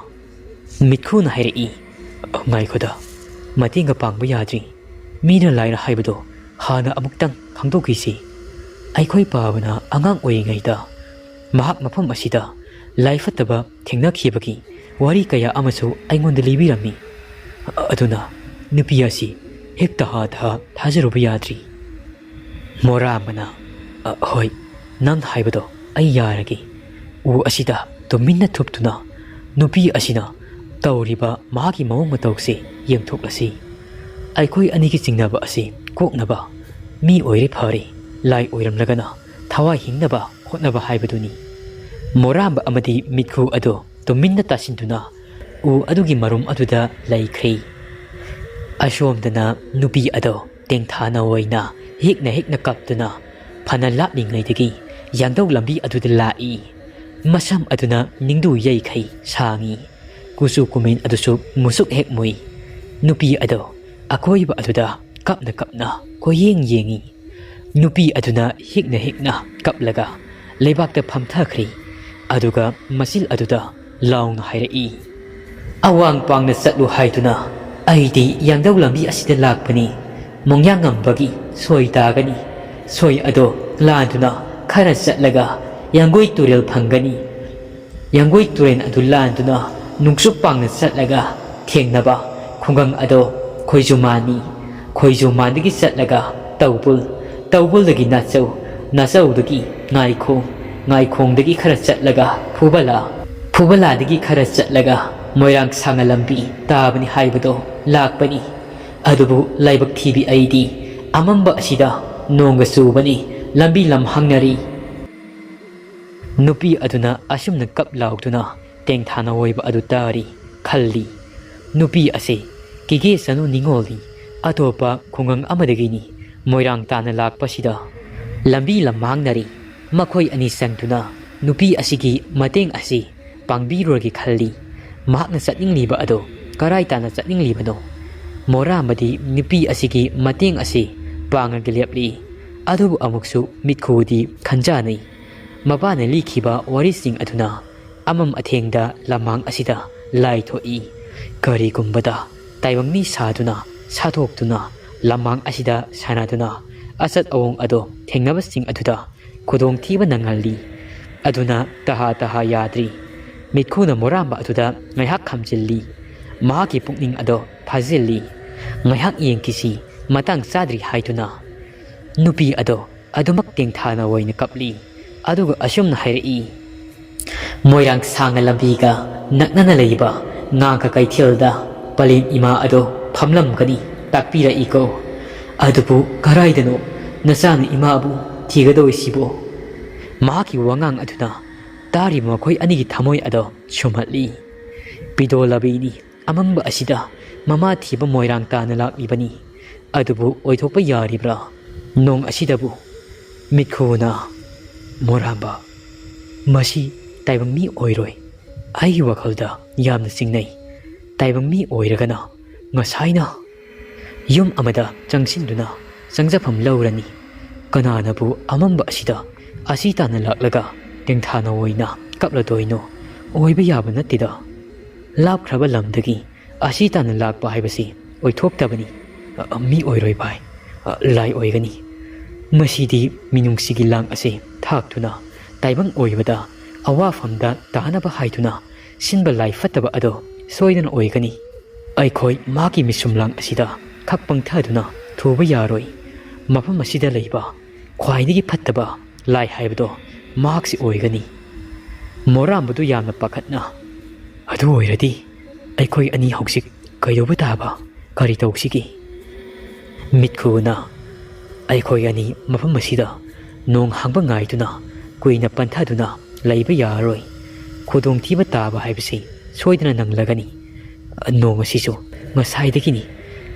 ꯃꯤꯠꯈꯨꯅ ꯍꯥꯏꯔꯛꯏ, "ꯉꯥꯏꯈꯣꯗ, ꯃꯇꯦꯡꯒ ꯄꯥꯡꯕ ꯌꯥꯗ꯭ꯔꯤ꯫ ꯃꯤꯔ ꯂꯥꯏꯔ ꯍꯥꯏꯕꯗꯣ ꯍꯥꯟꯅ ꯑꯃꯨꯛꯇꯪ ꯈꯪꯗꯣꯛꯈꯤꯁꯤ꯫ ꯑꯩꯈꯣꯏ ꯄꯥꯕꯅ ꯑꯉꯥꯡ ꯑꯣꯏꯔꯤꯉꯩꯗ ꯃꯍꯥꯛ ꯃꯐꯝ ꯑꯁꯤꯗ ꯂꯥꯏ ꯐꯠꯇꯕ ꯊꯦꯡꯅꯈꯤꯕꯒꯤ ꯋꯥꯔꯤ ꯀꯌꯥ ꯑꯃꯁꯨ ꯑꯩꯉꯣꯟꯗ ꯂꯤꯕꯤꯔꯝꯃꯤ꯫ ꯑꯗꯨꯅ ꯅꯨꯄꯤ ꯑꯁꯤ ꯍꯦꯛ ꯇꯍꯥ ꯇꯍꯥ ꯊꯥꯖꯔꯨꯕ ꯌꯥꯗ꯭ꯔꯤ꯫" ꯃꯣꯔꯥꯝꯕꯅ, "ꯑ, ꯍꯣꯏ, ꯅꯪ ꯍꯥꯏꯕꯗꯣ ꯑꯩ ꯌꯥꯔꯒꯦ꯫" ꯎ ꯑꯁꯤꯗ ꯇꯨꯃꯤꯟꯅ ꯊꯨꯞꯇꯨꯅ ꯅꯨꯄꯤ ꯑꯁꯤꯅ ꯇꯧꯔꯤꯕ ꯃꯍꯥꯛꯀꯤ ꯃꯑꯣꯡ ꯃꯇꯧꯁꯦ ꯌꯦꯡꯊꯣꯛꯂꯁꯤ꯫ ꯑꯩꯈꯣꯏ ꯑꯅꯤꯒꯤ ꯆꯤꯡꯅꯕ ꯑꯁꯤ ꯀꯣꯛꯅꯕ ꯃꯤ ꯑꯣꯏꯔꯦ ꯐꯔꯦ, ꯂꯥꯏ ꯑꯣꯏꯔꯝꯂꯒꯅ ꯊꯋꯥꯏ ꯍꯤꯡꯅꯕ ꯍꯣꯠꯅꯕ ꯍꯥꯏꯕꯗꯨꯅꯤ꯫ ꯃꯣꯔꯥꯝꯕ ꯑꯃꯗꯤ ꯃꯤꯠꯈꯨ ꯑꯗꯣ ꯇꯨꯃꯤꯟꯅ ꯇꯥꯁꯤꯟꯗꯨꯅ ꯎ ꯑꯗꯨꯒꯤ ꯃꯔꯨꯝ ꯑꯗꯨꯗ ꯂꯩꯈ꯭ꯔꯦ꯫ ꯑꯁꯣꯝꯗꯅ ꯅꯨꯄꯤ ꯑꯗꯣ ꯇꯦꯡꯊꯥꯅ ꯑꯣꯏꯅ ꯍꯦꯛꯅ ꯍꯦꯛꯅ ꯀꯞꯇꯨꯅ ꯐꯅ ꯂꯥꯞꯂꯤꯉꯩꯗꯒꯤ ꯌꯥꯡꯗꯧ ꯂꯝꯕꯤ ꯑꯗꯨꯗ ꯂꯥꯛꯏ꯫ ꯃꯁꯝ ꯑꯗꯨꯅ ꯅꯤꯡꯗꯨ ꯌꯩꯈꯩ ꯁꯥꯡꯏ꯫ ꯀꯨꯆꯨ ꯀꯨꯃꯦꯟ ꯑꯗꯨꯁꯨ ꯃꯨꯁꯨꯛ ꯍꯦꯛ ꯃꯨꯏ꯫ ꯅꯨꯄꯤ ꯑꯗꯣ ꯑꯀꯣꯏꯕ ꯑꯗꯨꯗ ꯀꯞꯅ ꯀꯞꯅ ꯀꯣꯏꯌꯦꯡ ꯌꯦꯡꯏ꯫ ꯅꯨꯄꯤ ꯑꯗꯨꯅ ꯍꯤꯛꯅ ꯍꯤꯛꯅ ꯀꯞꯂꯒ ꯂꯩꯕꯥꯛꯇ ꯐꯝꯊꯈ꯭ꯔꯦ꯫ ꯑꯗꯨꯒ ꯃꯆꯤꯜ ꯑꯗꯨꯗ ꯂꯥꯎꯅ ꯍꯥꯏꯔꯛꯏ, "ꯑꯋꯥꯡ ꯄꯥꯡꯅ ꯆꯠꯂꯨ ꯍꯥꯏꯗꯨꯅ ꯑꯩꯗꯤ ꯌꯥꯡꯗꯧ ꯂꯝꯕꯤ ꯑꯁꯤꯗ ꯂꯥꯛꯄꯅꯤ꯫ ꯃꯣꯡꯌꯥꯡꯉꯝꯕꯒꯤ ꯁꯣꯏ ꯇꯥꯒꯅꯤ꯫ ꯁꯣꯏ ꯑꯗꯣ ꯂꯥꯟꯗꯨꯅ ꯈꯔ ꯆꯠꯂꯒ ꯌꯥꯡꯒꯣꯏ ꯇꯨꯔꯦꯜ ꯐꯪꯒꯅꯤ꯫ ꯌꯥꯡꯒꯣꯏ ꯇꯨꯔꯦꯜ ꯑꯗꯨ ꯂꯥꯟꯗꯨꯅ ꯅꯣꯡꯆꯨꯞ ꯄꯥꯡꯅ ꯆꯠꯂꯒ ꯊꯦꯡꯅꯕ ꯈꯨꯡꯒꯪ ꯑꯗꯣ ꯈꯣꯏꯖꯨꯃꯥꯟꯅꯤ꯫ ꯈꯣꯏꯖꯨꯃꯥꯟꯗꯒꯤ ꯆꯠꯂꯒ ꯇꯧꯕꯨꯜ, ꯇꯧꯕꯨꯜꯗꯒꯤ ꯅꯥꯆꯧ, ꯅꯥꯆꯧꯗꯒꯤ ꯉꯥꯏꯈꯣꯡ, ꯉꯥꯏꯈꯣꯡꯗꯒꯤ ꯈꯔ ꯆꯠꯂꯒ ꯐꯨꯕꯂꯥ, ꯐꯨꯕꯂꯥꯗꯒꯤ ꯈꯔ ꯆꯠꯂꯒ ꯃꯣꯏꯔꯥꯡ ꯁꯥꯡꯅ ꯂꯝꯕꯤ ꯇꯥꯕꯅꯤ ꯍꯥꯏꯕꯗꯣ ꯂꯥꯛꯄꯅꯤ꯫ ꯑꯗꯨꯕꯨ ꯂꯥꯏꯕꯛ ꯊꯤꯕꯤ ꯑꯩꯗꯤ ꯑꯃꯝꯕ ꯑꯁꯤꯗ ꯅꯣꯡꯒ ꯆꯨꯕꯅꯤ, ꯂꯝꯕꯤ ꯂꯝ ꯍꯪꯅꯔꯤ꯫" ꯅꯨꯄꯤ ꯑꯗꯨꯅ ꯑꯁꯨꯝꯅ ꯀꯞ ꯂꯥꯎꯗꯨꯅ ꯇꯦꯡꯊꯥꯅ ꯑꯣꯏꯕ ꯑꯗꯨ ꯇꯥꯔꯤ꯫ ꯈꯜꯂꯤ, ꯅꯨꯄꯤ ꯑꯁꯤ ꯀꯤꯒꯦ ꯆꯅꯨ ꯅꯤꯡꯉꯣꯜꯅꯤ, ꯑꯇꯣꯞꯄ ꯈꯨꯡꯒꯪ ꯑꯃꯗꯒꯤꯅꯤ ꯃꯣꯏꯔꯥꯡ ꯇꯥꯅ ꯂꯥꯛꯄꯁꯤꯗ꯫ ꯂꯝꯕꯤ ꯂꯝꯃꯥꯡꯅꯔꯤ꯫ ꯃꯈꯣꯏ ꯑꯅꯤ ꯆꯪꯗꯨꯅ ꯅꯨꯄꯤ ꯑꯁꯤꯒꯤ ꯃꯇꯦꯡ ꯑꯁꯤ ꯄꯥꯡꯕꯤꯔꯨꯔꯒꯦ ꯈꯜꯂꯤ꯫ ꯃꯍꯥꯛꯅ ꯆꯠꯅꯤꯡꯂꯤꯕ ꯑꯗꯣ ꯀꯔꯥꯏ ꯇꯥꯅ ꯆꯠꯅꯤꯡꯂꯤꯕꯅꯣ? ꯃꯣꯔꯥꯝꯕꯗꯤ ꯅꯨꯄꯤ ꯑꯁꯤꯒꯤ ꯃꯇꯦꯡ ꯑꯁꯤ ꯄꯥꯡꯉꯒ ꯂꯦꯞꯂꯤ꯫ ꯑꯗꯨꯕꯨ ꯑꯃꯨꯛꯁꯨ ꯃꯤꯠꯈꯨꯗꯤ ꯈꯟꯖꯥꯅꯩ꯫ ꯃꯄꯥꯅ ꯂꯤꯈꯤꯕ ꯋꯥꯔꯤꯁꯤꯡ ꯑꯗꯨꯅ ꯑꯃꯝ ꯑꯊꯦꯡꯗ ꯂꯝꯃꯥꯡ ꯑꯁꯤꯗ ꯂꯥꯏ ꯊꯣꯛꯏ꯫ ꯀꯔꯤꯒꯨꯝꯕꯗ ꯇꯥꯏꯕꯪ ꯃꯤ ꯁꯥꯗꯨꯅ, ꯁꯥꯊꯣꯛꯇꯨꯅ ꯂꯝꯃꯥꯡ ꯑꯁꯤꯗ ꯁꯥꯟꯅꯗꯨꯅ ꯑꯆꯠ ꯑꯋꯣꯡ ꯑꯗꯣ ꯊꯦꯡꯅꯕꯁꯤꯡ ꯑꯗꯨꯗ ꯈꯨꯗꯣꯡꯊꯤꯕ ꯅꯪꯍꯜꯂꯤ꯫ ꯑꯗꯨꯅ ꯇꯍꯥ ꯇꯍꯥ ꯌꯥꯗ꯭ꯔꯤ꯫ ꯃꯤꯠꯈꯨꯅ ꯃꯣꯔꯥꯝꯕ ꯑꯗꯨꯗ ꯉꯥꯏꯍꯥꯛ ꯈꯝꯖꯤꯜꯂꯤ꯫ ꯃꯍꯥꯛꯀꯤ ꯄꯨꯛꯅꯤꯡ ꯑꯗꯣ ꯐꯥꯖꯤꯜꯂꯤ꯫ ꯉꯥꯏꯍꯥꯛ ꯌꯦꯡꯈꯤꯁꯤ, ꯃꯇꯥꯡ ꯆꯥꯗ꯭ꯔꯤ ꯍꯥꯏꯗꯨꯅ꯫ ꯅꯨꯄꯤ ꯑꯗꯣ ꯑꯗꯨꯃꯛ ꯇꯦꯡꯊꯥꯅ ꯑꯣꯏꯅ ꯀꯞꯂꯤ꯫ ꯑꯗꯨꯒ ꯑꯁꯨꯝꯅ ꯍꯥꯏꯔꯛꯏ, ꯃꯣꯏꯔꯥꯡ ꯁꯥꯡꯅ ꯂꯝꯕꯤꯒ ꯅꯛꯅꯅ ꯂꯩꯕ ꯉꯥꯒ ꯀꯩꯊꯦꯜꯗ ꯄꯂꯦꯝ ꯏꯃꯥ ꯑꯗꯣ ꯐꯝꯂꯝꯒꯅꯤ, ꯇꯥꯛꯄꯤꯔꯛꯏꯀꯣ꯫ ꯑꯗꯨꯕꯨ ꯀꯔꯥꯏꯗꯅꯣ ꯅꯆꯥꯅ ꯏꯃꯥꯕꯨ ꯊꯤꯒꯗꯧꯔꯤꯁꯤꯕꯣ? ꯃꯍꯥꯛꯀꯤ ꯋꯥꯉꯥꯡ ꯑꯗꯨꯅ ꯇꯥꯔꯤꯕ ꯃꯈꯣꯏ ꯑꯅꯤꯒꯤ ꯊꯃꯣꯏ ꯑꯗꯣ ꯁꯨꯝꯍꯠꯂꯤ꯫ ꯄꯤꯗꯣ ꯂꯕꯤꯅꯤ꯫ ꯑꯃꯝꯕ ꯑꯁꯤꯗ ꯃꯃꯥ ꯊꯤꯕ ꯃꯣꯏꯔꯥꯡ ꯇꯥꯅ ꯂꯥꯛꯂꯤꯕꯅꯤ꯫ ꯑꯗꯨꯕꯨ ꯑꯣꯏꯊꯣꯛꯄ ꯌꯥꯔꯤꯕ꯭ꯔꯥ? ꯅꯣꯡ ꯑꯁꯤꯗꯕꯨ? ꯃꯤꯠꯈꯨꯅ ꯃꯣꯔꯥꯝꯕ, ꯃꯁꯤ ꯇꯥꯏꯕꯪ ꯃꯤ ꯑꯣꯏꯔꯣꯏ꯫ ꯑꯩꯒꯤ ꯋꯥꯈꯜꯗ ꯌꯥꯝꯅ ꯆꯤꯡꯅꯩ꯫ ꯇꯥꯏꯕꯪ ꯃꯤ ꯑꯣꯏꯔꯒꯅ ꯉꯁꯥꯏꯅ ꯌꯨꯝ ꯑꯃꯗ ꯆꯪꯁꯤꯟꯗꯨꯅ ꯆꯪꯖꯐꯝ ꯂꯧꯔꯅꯤ꯫ ꯀꯅꯥꯅꯕꯨ ꯑꯃꯝꯕ ꯑꯁꯤꯗ ꯑꯁꯤ ꯇꯥꯅ ꯂꯥꯛꯂꯒ ꯇꯦꯡꯊꯥꯅ ꯑꯣꯏꯅ ꯀꯞꯂꯗꯣꯏꯅꯣ? ꯑꯣꯏꯕ ꯌꯥꯕ ꯅꯠꯇꯦꯗ꯫ ꯂꯥꯞꯈ꯭ꯔꯕ ꯂꯝꯗꯒꯤ ꯑꯁꯤ ꯇꯥꯅ ꯂꯥꯛꯄ ꯍꯥꯏꯕꯁꯤ ꯑꯣꯏꯊꯣꯛꯇꯕꯅꯤ꯫ ꯑ, ꯃꯤ ꯑꯣꯏꯔꯣꯏ ꯚꯥꯏ, ꯑ, ꯂꯥꯏ ꯑꯣꯏꯒꯅꯤ꯫ ꯃꯁꯤꯗꯤ ꯃꯤꯅꯨꯡꯁꯤꯒꯤ ꯂꯥꯡ ꯑꯁꯤ ꯊꯥꯛꯇꯨꯅ ꯇꯥꯏꯕꯪ ꯑꯣꯏꯕꯗ ꯑꯋꯥꯐꯝꯗ ꯇꯥꯅꯕ ꯍꯥꯏꯗꯨꯅ ꯁꯤꯟꯕ ꯂꯥꯏ ꯐꯠꯇꯕ ꯑꯗꯣ ꯁꯣꯏꯗꯅ ꯑꯣꯏꯒꯅꯤ꯫ ꯑꯩꯈꯣꯏ ꯃꯥꯒꯤ ꯃꯤꯁꯨꯝꯂꯥꯡ ꯑꯁꯤꯗ ꯈꯛ ꯄꯪꯊꯗꯨꯅ ꯊꯨꯕ ꯌꯥꯔꯣꯏ꯫ ꯃꯐꯝ ꯑꯁꯤꯗ ꯂꯩꯕ ꯈ꯭ꯋꯥꯏꯗꯒꯤ ꯐꯠꯇꯕ ꯂꯥꯏ ꯍꯥꯏꯕꯗꯣ ꯃꯍꯥꯛꯁꯤ ꯑꯣꯏꯒꯅꯤ꯫ ꯃꯣꯔꯥꯝꯕꯗꯨ ꯌꯥꯝꯅ ꯄꯥꯈꯠꯅ, "ꯑꯗꯨ ꯑꯣꯏꯔꯗꯤ ꯑꯩꯈꯣꯏ ꯑꯅꯤ ꯍꯧꯖꯤꯛ ꯀꯩꯗꯧꯕ ꯇꯥꯕ? ꯀꯔꯤ ꯇꯧꯁꯤꯒꯦ?" ꯃꯤꯠꯈꯨꯅ ꯑꯩꯈꯣꯏ ꯑꯅꯤ ꯃꯐꯝ ꯑꯁꯤꯗ ꯅꯣꯡ ꯍꯥꯡꯕ ꯉꯥꯏꯗꯨꯅ ꯀꯨꯏꯅ ꯄꯟꯊꯗꯨꯅ ꯂꯩꯕ ꯌꯥꯔꯔꯣꯏ꯫ ꯈꯨꯗꯣꯡꯊꯤꯕ ꯇꯥꯕ ꯍꯥꯏꯕꯁꯤ ꯁꯣꯏꯗꯅ ꯅꯪꯂꯒꯅꯤ꯫ ꯅꯣꯡ ꯑꯁꯤꯁꯨ ꯉꯁꯥꯏꯗꯒꯤꯅꯤ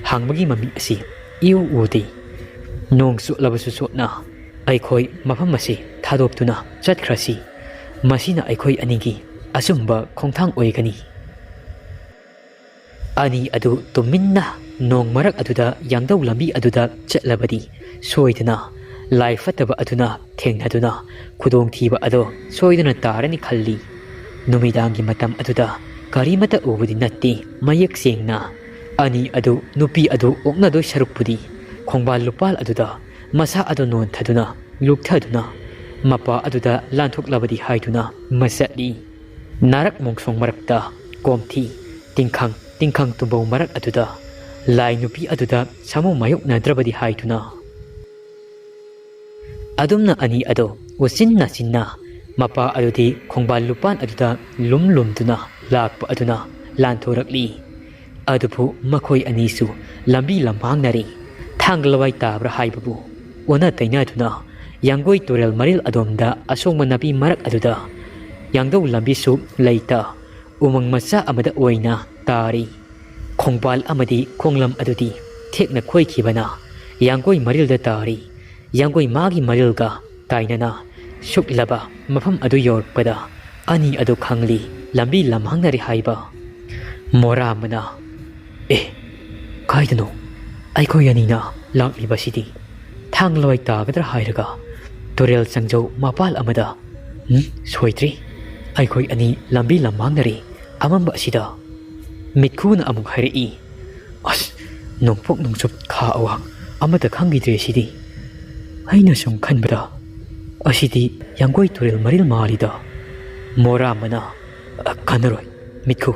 ꯍꯥꯡꯕꯒꯤ ꯃꯃꯤ ꯑꯁꯤ ꯏꯎ ꯎꯗꯦ꯫ ꯅꯣꯡ ꯆꯣꯠꯂꯕꯁꯨ ꯆꯣꯠꯅ ꯑꯩꯈꯣꯏ ꯃꯐꯝ ꯑꯁꯤ ꯊꯥꯗꯣꯛꯇꯨꯅ ꯆꯠꯈ꯭ꯔꯁꯤ꯫ ꯃꯁꯤꯅ ꯑꯩꯈꯣꯏ ꯑꯅꯤꯒꯤ ꯑꯆꯨꯝꯕ ꯈꯣꯡꯊꯥꯡ ꯑꯣꯏꯒꯅꯤ꯫ ꯑꯅꯤ ꯑꯗꯨ ꯇꯨꯃꯤꯟꯅ ꯅꯣꯡ ꯃꯔꯛ ꯑꯗꯨꯗ ꯌꯥꯡꯗꯧ ꯂꯝꯕꯤ ꯑꯗꯨꯗ ꯆꯠꯂꯕꯗꯤ ꯁꯣꯏꯗꯅ ꯂꯥꯏ ꯐꯠꯇꯕ ꯑꯗꯨꯅ ꯊꯦꯡꯅꯗꯨꯅ ꯈꯨꯗꯣꯡꯊꯤꯕ ꯑꯗꯣ ꯁꯣꯏꯗꯅ ꯇꯥꯔꯅꯤ ꯈꯜꯂꯤ꯫ ꯅꯨꯃꯤꯗꯥꯡꯒꯤ ꯃꯇꯝ ꯑꯗꯨꯗ ꯀꯔꯤꯃꯠꯇ ꯎꯕꯗꯤ ꯅꯠꯇꯦ꯫ ꯃꯌꯦꯛ ꯁꯦꯡꯅ ꯑꯅꯤ ꯑꯗꯨ ꯅꯨꯄꯤ ꯑꯗꯨ ꯑꯣꯛꯅꯗꯣꯏ ꯁꯔꯨꯛꯄꯨꯗꯤ ꯈꯣꯡꯕꯥꯜ ꯂꯨꯄꯥꯜ ꯑꯗꯨꯗ ꯃꯁꯥ ꯑꯗꯨ ꯅꯣꯟꯊꯗꯨꯅ ꯂꯨꯞꯊꯗꯨꯅ ꯃꯄꯥ ꯑꯗꯨꯗ ꯂꯥꯟꯊꯣꯛꯂꯕꯗꯤ ꯍꯥꯏꯗꯨꯅ ꯃꯆꯠꯂꯤ꯫ ꯅꯥꯔꯛ ꯃꯣꯡꯁꯣꯡ ꯃꯔꯛꯇ ꯀꯣꯝꯊꯤ, ꯇꯤꯡꯈꯪ, ꯇꯤꯡꯈꯪ ꯇꯨꯝꯕꯧ ꯃꯔꯛ ꯑꯗꯨꯗ ꯂꯥꯏ ꯅꯨꯄꯤ ꯑꯗꯨꯗ ꯁꯥꯃꯨ ꯃꯥꯌꯣꯛꯅꯗ꯭ꯔꯕꯗꯤ ꯍꯥꯏꯗꯨꯅ꯫ ꯑꯗꯨꯝꯅ ꯑꯅꯤ ꯑꯗꯣ ꯎꯆꯤꯟ ꯅꯥꯆꯤꯟꯅ ꯃꯄꯥ ꯑꯗꯨꯗꯤ ꯈꯣꯡꯕꯥꯜ ꯂꯨꯄꯥꯟ ꯑꯗꯨꯗ ꯂꯨꯝ ꯂꯨꯝꯗꯨꯅ ꯂꯥꯛꯄ ꯑꯗꯨꯅ ꯂꯥꯟꯊꯣꯔꯛꯂꯤ꯫ ꯑꯗꯨꯕꯨ ꯃꯈꯣꯏ ꯑꯅꯤꯁꯨ ꯂꯝꯕꯤ ꯂꯝꯍꯥꯡꯅꯔꯤ꯫ ꯊꯥꯡꯒ ꯂꯋꯥꯏ ꯇꯥꯕ꯭ꯔꯥ ꯍꯥꯏꯕꯕꯨ ꯑꯣꯟꯅ ꯇꯩꯅꯗꯨꯅ ꯌꯥꯡꯒꯣꯏ ꯇꯨꯔꯦꯜ ꯃꯔꯤꯜ ꯑꯗꯣꯝꯗ ꯑꯁꯣꯡꯕ ꯅꯥꯄꯤ ꯃꯔꯛ ꯑꯗꯨꯗ ꯌꯥꯡꯗꯧ ꯂꯝꯕꯤꯁꯨ ꯂꯩꯇ ꯎꯃꯪ ꯃꯆꯥ ꯑꯃꯗ ꯑꯣꯏꯅ ꯇꯥꯔꯤ꯫ ꯈꯣꯡꯕꯥꯜ ꯑꯃꯗꯤ ꯈꯣꯡꯂꯝ ꯑꯗꯨꯗꯤ ꯊꯦꯛꯅ ꯈꯣꯏꯈꯤꯕꯅ ꯌꯥꯡꯒꯣꯏ ꯃꯔꯤꯜꯗ ꯇꯥꯔꯤ꯫ ꯌꯥꯡꯒꯣꯏ ꯃꯥꯒꯤ ꯃꯔꯤꯜꯒ ꯇꯥꯏꯅꯅ ꯁꯨꯛꯂꯕ ꯃꯐꯝ ꯑꯗꯨ ꯌꯧꯔꯛꯄꯗ ꯑꯅꯤ ꯑꯗꯨ ꯈꯪꯂꯤ, ꯂꯝꯕꯤ ꯂꯝꯍꯥꯡꯅꯔꯦ ꯍꯥꯏꯕ꯫ ꯃꯣꯔꯥ ꯑꯃꯅ, "ꯑꯦ, ꯀꯥꯏꯗꯅꯣ ꯑꯩꯈꯣꯏ ꯑꯅꯤꯅ ꯂꯥꯛꯂꯤꯕꯁꯤꯗꯤ? ꯊꯥꯡ ꯂꯋꯥꯏ ꯇꯥꯒꯗ꯭ꯔꯥ ꯍꯥꯏꯔꯒ ꯇꯨꯔꯦꯜ ꯆꯪꯖꯧ ꯃꯄꯥꯜ ꯑꯃꯗ꯫ ꯎꯝ, ꯁꯣꯏꯗ꯭ꯔꯤ, ꯑꯩꯈꯣꯏ ꯑꯅꯤ ꯂꯝꯕꯤ ꯂꯝꯍꯥꯡꯅꯔꯦ ꯑꯃꯝꯕ ꯑꯁꯤꯗ꯫" ꯃꯤꯠꯈꯨꯅ ꯑꯃꯨꯛ ꯍꯥꯏꯔꯛꯏ, "ꯑꯁ, ꯅꯣꯡꯄꯣꯛ ꯅꯣꯡꯆꯨꯞ ꯈꯥ ꯑꯋꯥꯡ ꯑꯃꯠꯇ ꯈꯪꯈꯤꯗ꯭ꯔꯦ ꯁꯤꯗꯤ꯫ ꯑꯩꯅ ꯁꯨꯝ ꯈꯟꯕꯗ ꯑꯁꯤꯗꯤ ꯌꯥꯡꯒꯣꯏ ꯇꯨꯔꯦꯜ ꯃꯔꯤꯜ ꯃꯥꯜꯂꯤꯗ꯫" ꯃꯣꯔꯥ ꯑꯃꯅ, "ꯑ, ꯀꯥꯟꯅꯔꯣꯏ꯫ ꯃꯤꯠꯈꯨ,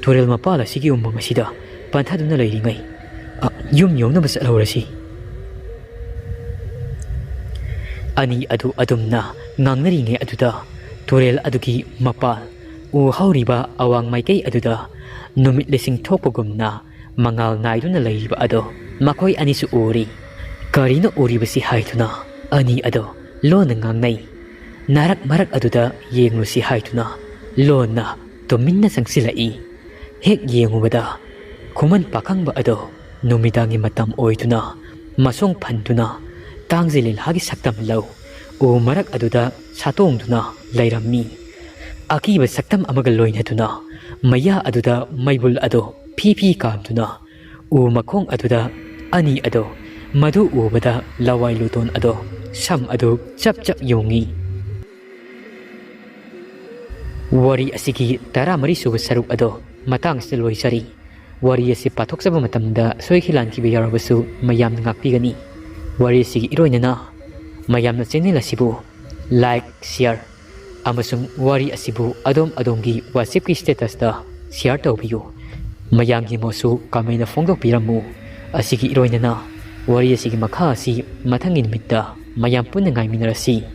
ꯇꯨꯔꯦꯜ ꯃꯄꯥꯜ ꯑꯁꯤꯒꯤ ꯎꯃꯪ ꯑꯁꯤꯗ ꯄꯟꯊꯗꯨꯅ ꯂꯩꯔꯤꯉꯩ, ꯑ, ꯌꯨꯝ ꯌꯧꯅꯕ ꯆꯠꯍꯧꯔꯁꯤ꯫" ꯑꯅꯤ ꯑꯗꯨ ꯑꯗꯨꯝꯅ ꯉꯥꯡꯅꯔꯤꯉꯩ ꯑꯗꯨꯗ ꯇꯨꯔꯦꯜ ꯑꯗꯨꯒꯤ ꯃꯄꯥꯜ ꯎ ꯍꯧꯔꯤꯕ ꯑꯋꯥꯡ ꯃꯥꯏꯀꯩ ꯑꯗꯨꯗ ꯅꯨꯃꯤꯠ ꯂꯤꯁꯤꯡ ꯊꯣꯛꯄꯒꯨꯝꯅ ꯃꯉꯥꯜ ꯅꯥꯏꯗꯨꯅ ꯂꯩꯔꯤꯕ ꯑꯗꯣ ꯃꯈꯣꯏ ꯑꯅꯤꯁꯨ ꯎꯔꯤ꯫ ꯀꯔꯤꯅꯣ ꯎꯔꯤꯕꯁꯤ ꯍꯥꯏꯗꯨꯅ ꯑꯅꯤ ꯑꯗꯣ ꯂꯣꯟꯅ ꯉꯥꯡꯅꯩ꯫ ꯅꯥꯔꯛ ꯃꯔꯛ ꯑꯗꯨꯗ ꯌꯦꯡꯂꯨꯁꯤ ꯍꯥꯏꯗꯨꯅ ꯂꯣꯟꯅ ꯇꯨꯃꯤꯟꯅ ꯆꯪꯁꯤꯜꯂꯛꯏ꯫ ꯍꯦꯛ ꯌꯦꯡꯉꯨꯕꯗ ꯈꯨꯃꯟ ꯄꯥꯈꯪꯕ ꯑꯗꯣ ꯅꯨꯃꯤꯗꯥꯡꯒꯤ ꯃꯇꯝ ꯑꯣꯏꯗꯨꯅ ꯃꯁꯣꯡ ꯐꯟꯗꯨꯅ ꯇꯥꯡꯖ ꯂꯤꯂꯥꯒꯤ ꯁꯛꯇꯝ ꯂꯧ ꯎ ꯃꯔꯛ ꯑꯗꯨꯗ ꯁꯥꯇꯣꯡꯗꯨꯅ ꯂꯩꯔꯝꯃꯤ꯫ ꯑꯀꯤꯕ ꯁꯛꯇꯝ ꯑꯃꯒ ꯂꯣꯏꯅꯗꯨꯅ ꯃꯌꯥ ꯑꯗꯨꯗ ꯃꯩꯕꯨꯜ ꯑꯗꯣ ꯐꯤ ꯐꯤ ꯀꯥꯝꯗꯨꯅ ꯎ ꯃꯈꯣꯡ ꯑꯗꯨꯗ ꯑꯅꯤ ꯑꯗꯣ ꯃꯗꯨ ꯎꯕꯗ ꯂꯋꯥꯏ ꯂꯨꯇꯣꯟ ꯑꯗꯣ ꯁꯝ ꯑꯗꯨ ꯆꯞ ꯆꯞ ꯌꯨꯡꯏ꯫ ꯋꯥꯔꯤ ꯑꯁꯤꯒꯤ ꯇꯔꯥꯃꯔꯤ ꯁꯨꯕ ꯁꯔꯨꯛ ꯑꯗꯣ ꯃꯇꯥꯡꯁꯤꯗ ꯂꯣꯏꯖꯔꯤ꯫ ꯋꯥꯔꯤ ꯑꯁꯤ ꯄꯥꯊꯣꯛꯆꯕ ꯃꯇꯝꯗ ꯁꯣꯏꯈꯤ ꯂꯥꯟꯈꯤꯕ ꯌꯥꯎꯔꯕꯁꯨ ꯃꯌꯥꯝꯅ ꯉꯥꯛꯄꯤꯒꯅꯤ꯫ ꯋꯥꯔꯤ ꯑꯁꯤꯒꯤ ꯏꯔꯣꯏꯅꯅ ꯃꯌꯥꯝꯅ ꯆꯦꯅꯦꯜ ꯑꯁꯤꯕꯨ ꯂꯥꯏꯛ, ꯁꯤꯌꯥꯔ ꯑꯃꯁꯨꯡ ꯋꯥꯔꯤ ꯑꯁꯤꯕꯨ ꯑꯗꯣꯝ ꯑꯗꯣꯝꯒꯤ WhatsApp-ꯀꯤ status-ꯇ ꯁꯤꯌꯥꯔ ꯇꯧꯕꯤꯌꯨ꯫ ꯃꯌꯥꯝꯒꯤ ꯃꯣꯠꯁꯨ ꯀꯃꯦꯟꯗ ꯐꯣꯡꯗꯣꯛꯄꯤꯔꯝꯃꯨ꯫ ꯑꯁꯤꯒꯤ ꯏꯔꯣꯏꯅꯅ ꯋꯥꯔꯤ ꯑꯁꯤꯒꯤ ꯃꯈꯥ ꯑꯁꯤ ꯃꯊꯪꯒꯤ ꯅꯨꯃꯤꯠꯇ ꯃꯌꯥꯝ ꯄꯨꯟꯅ ꯉꯥꯏꯃꯤꯟꯅꯔꯁꯤ꯫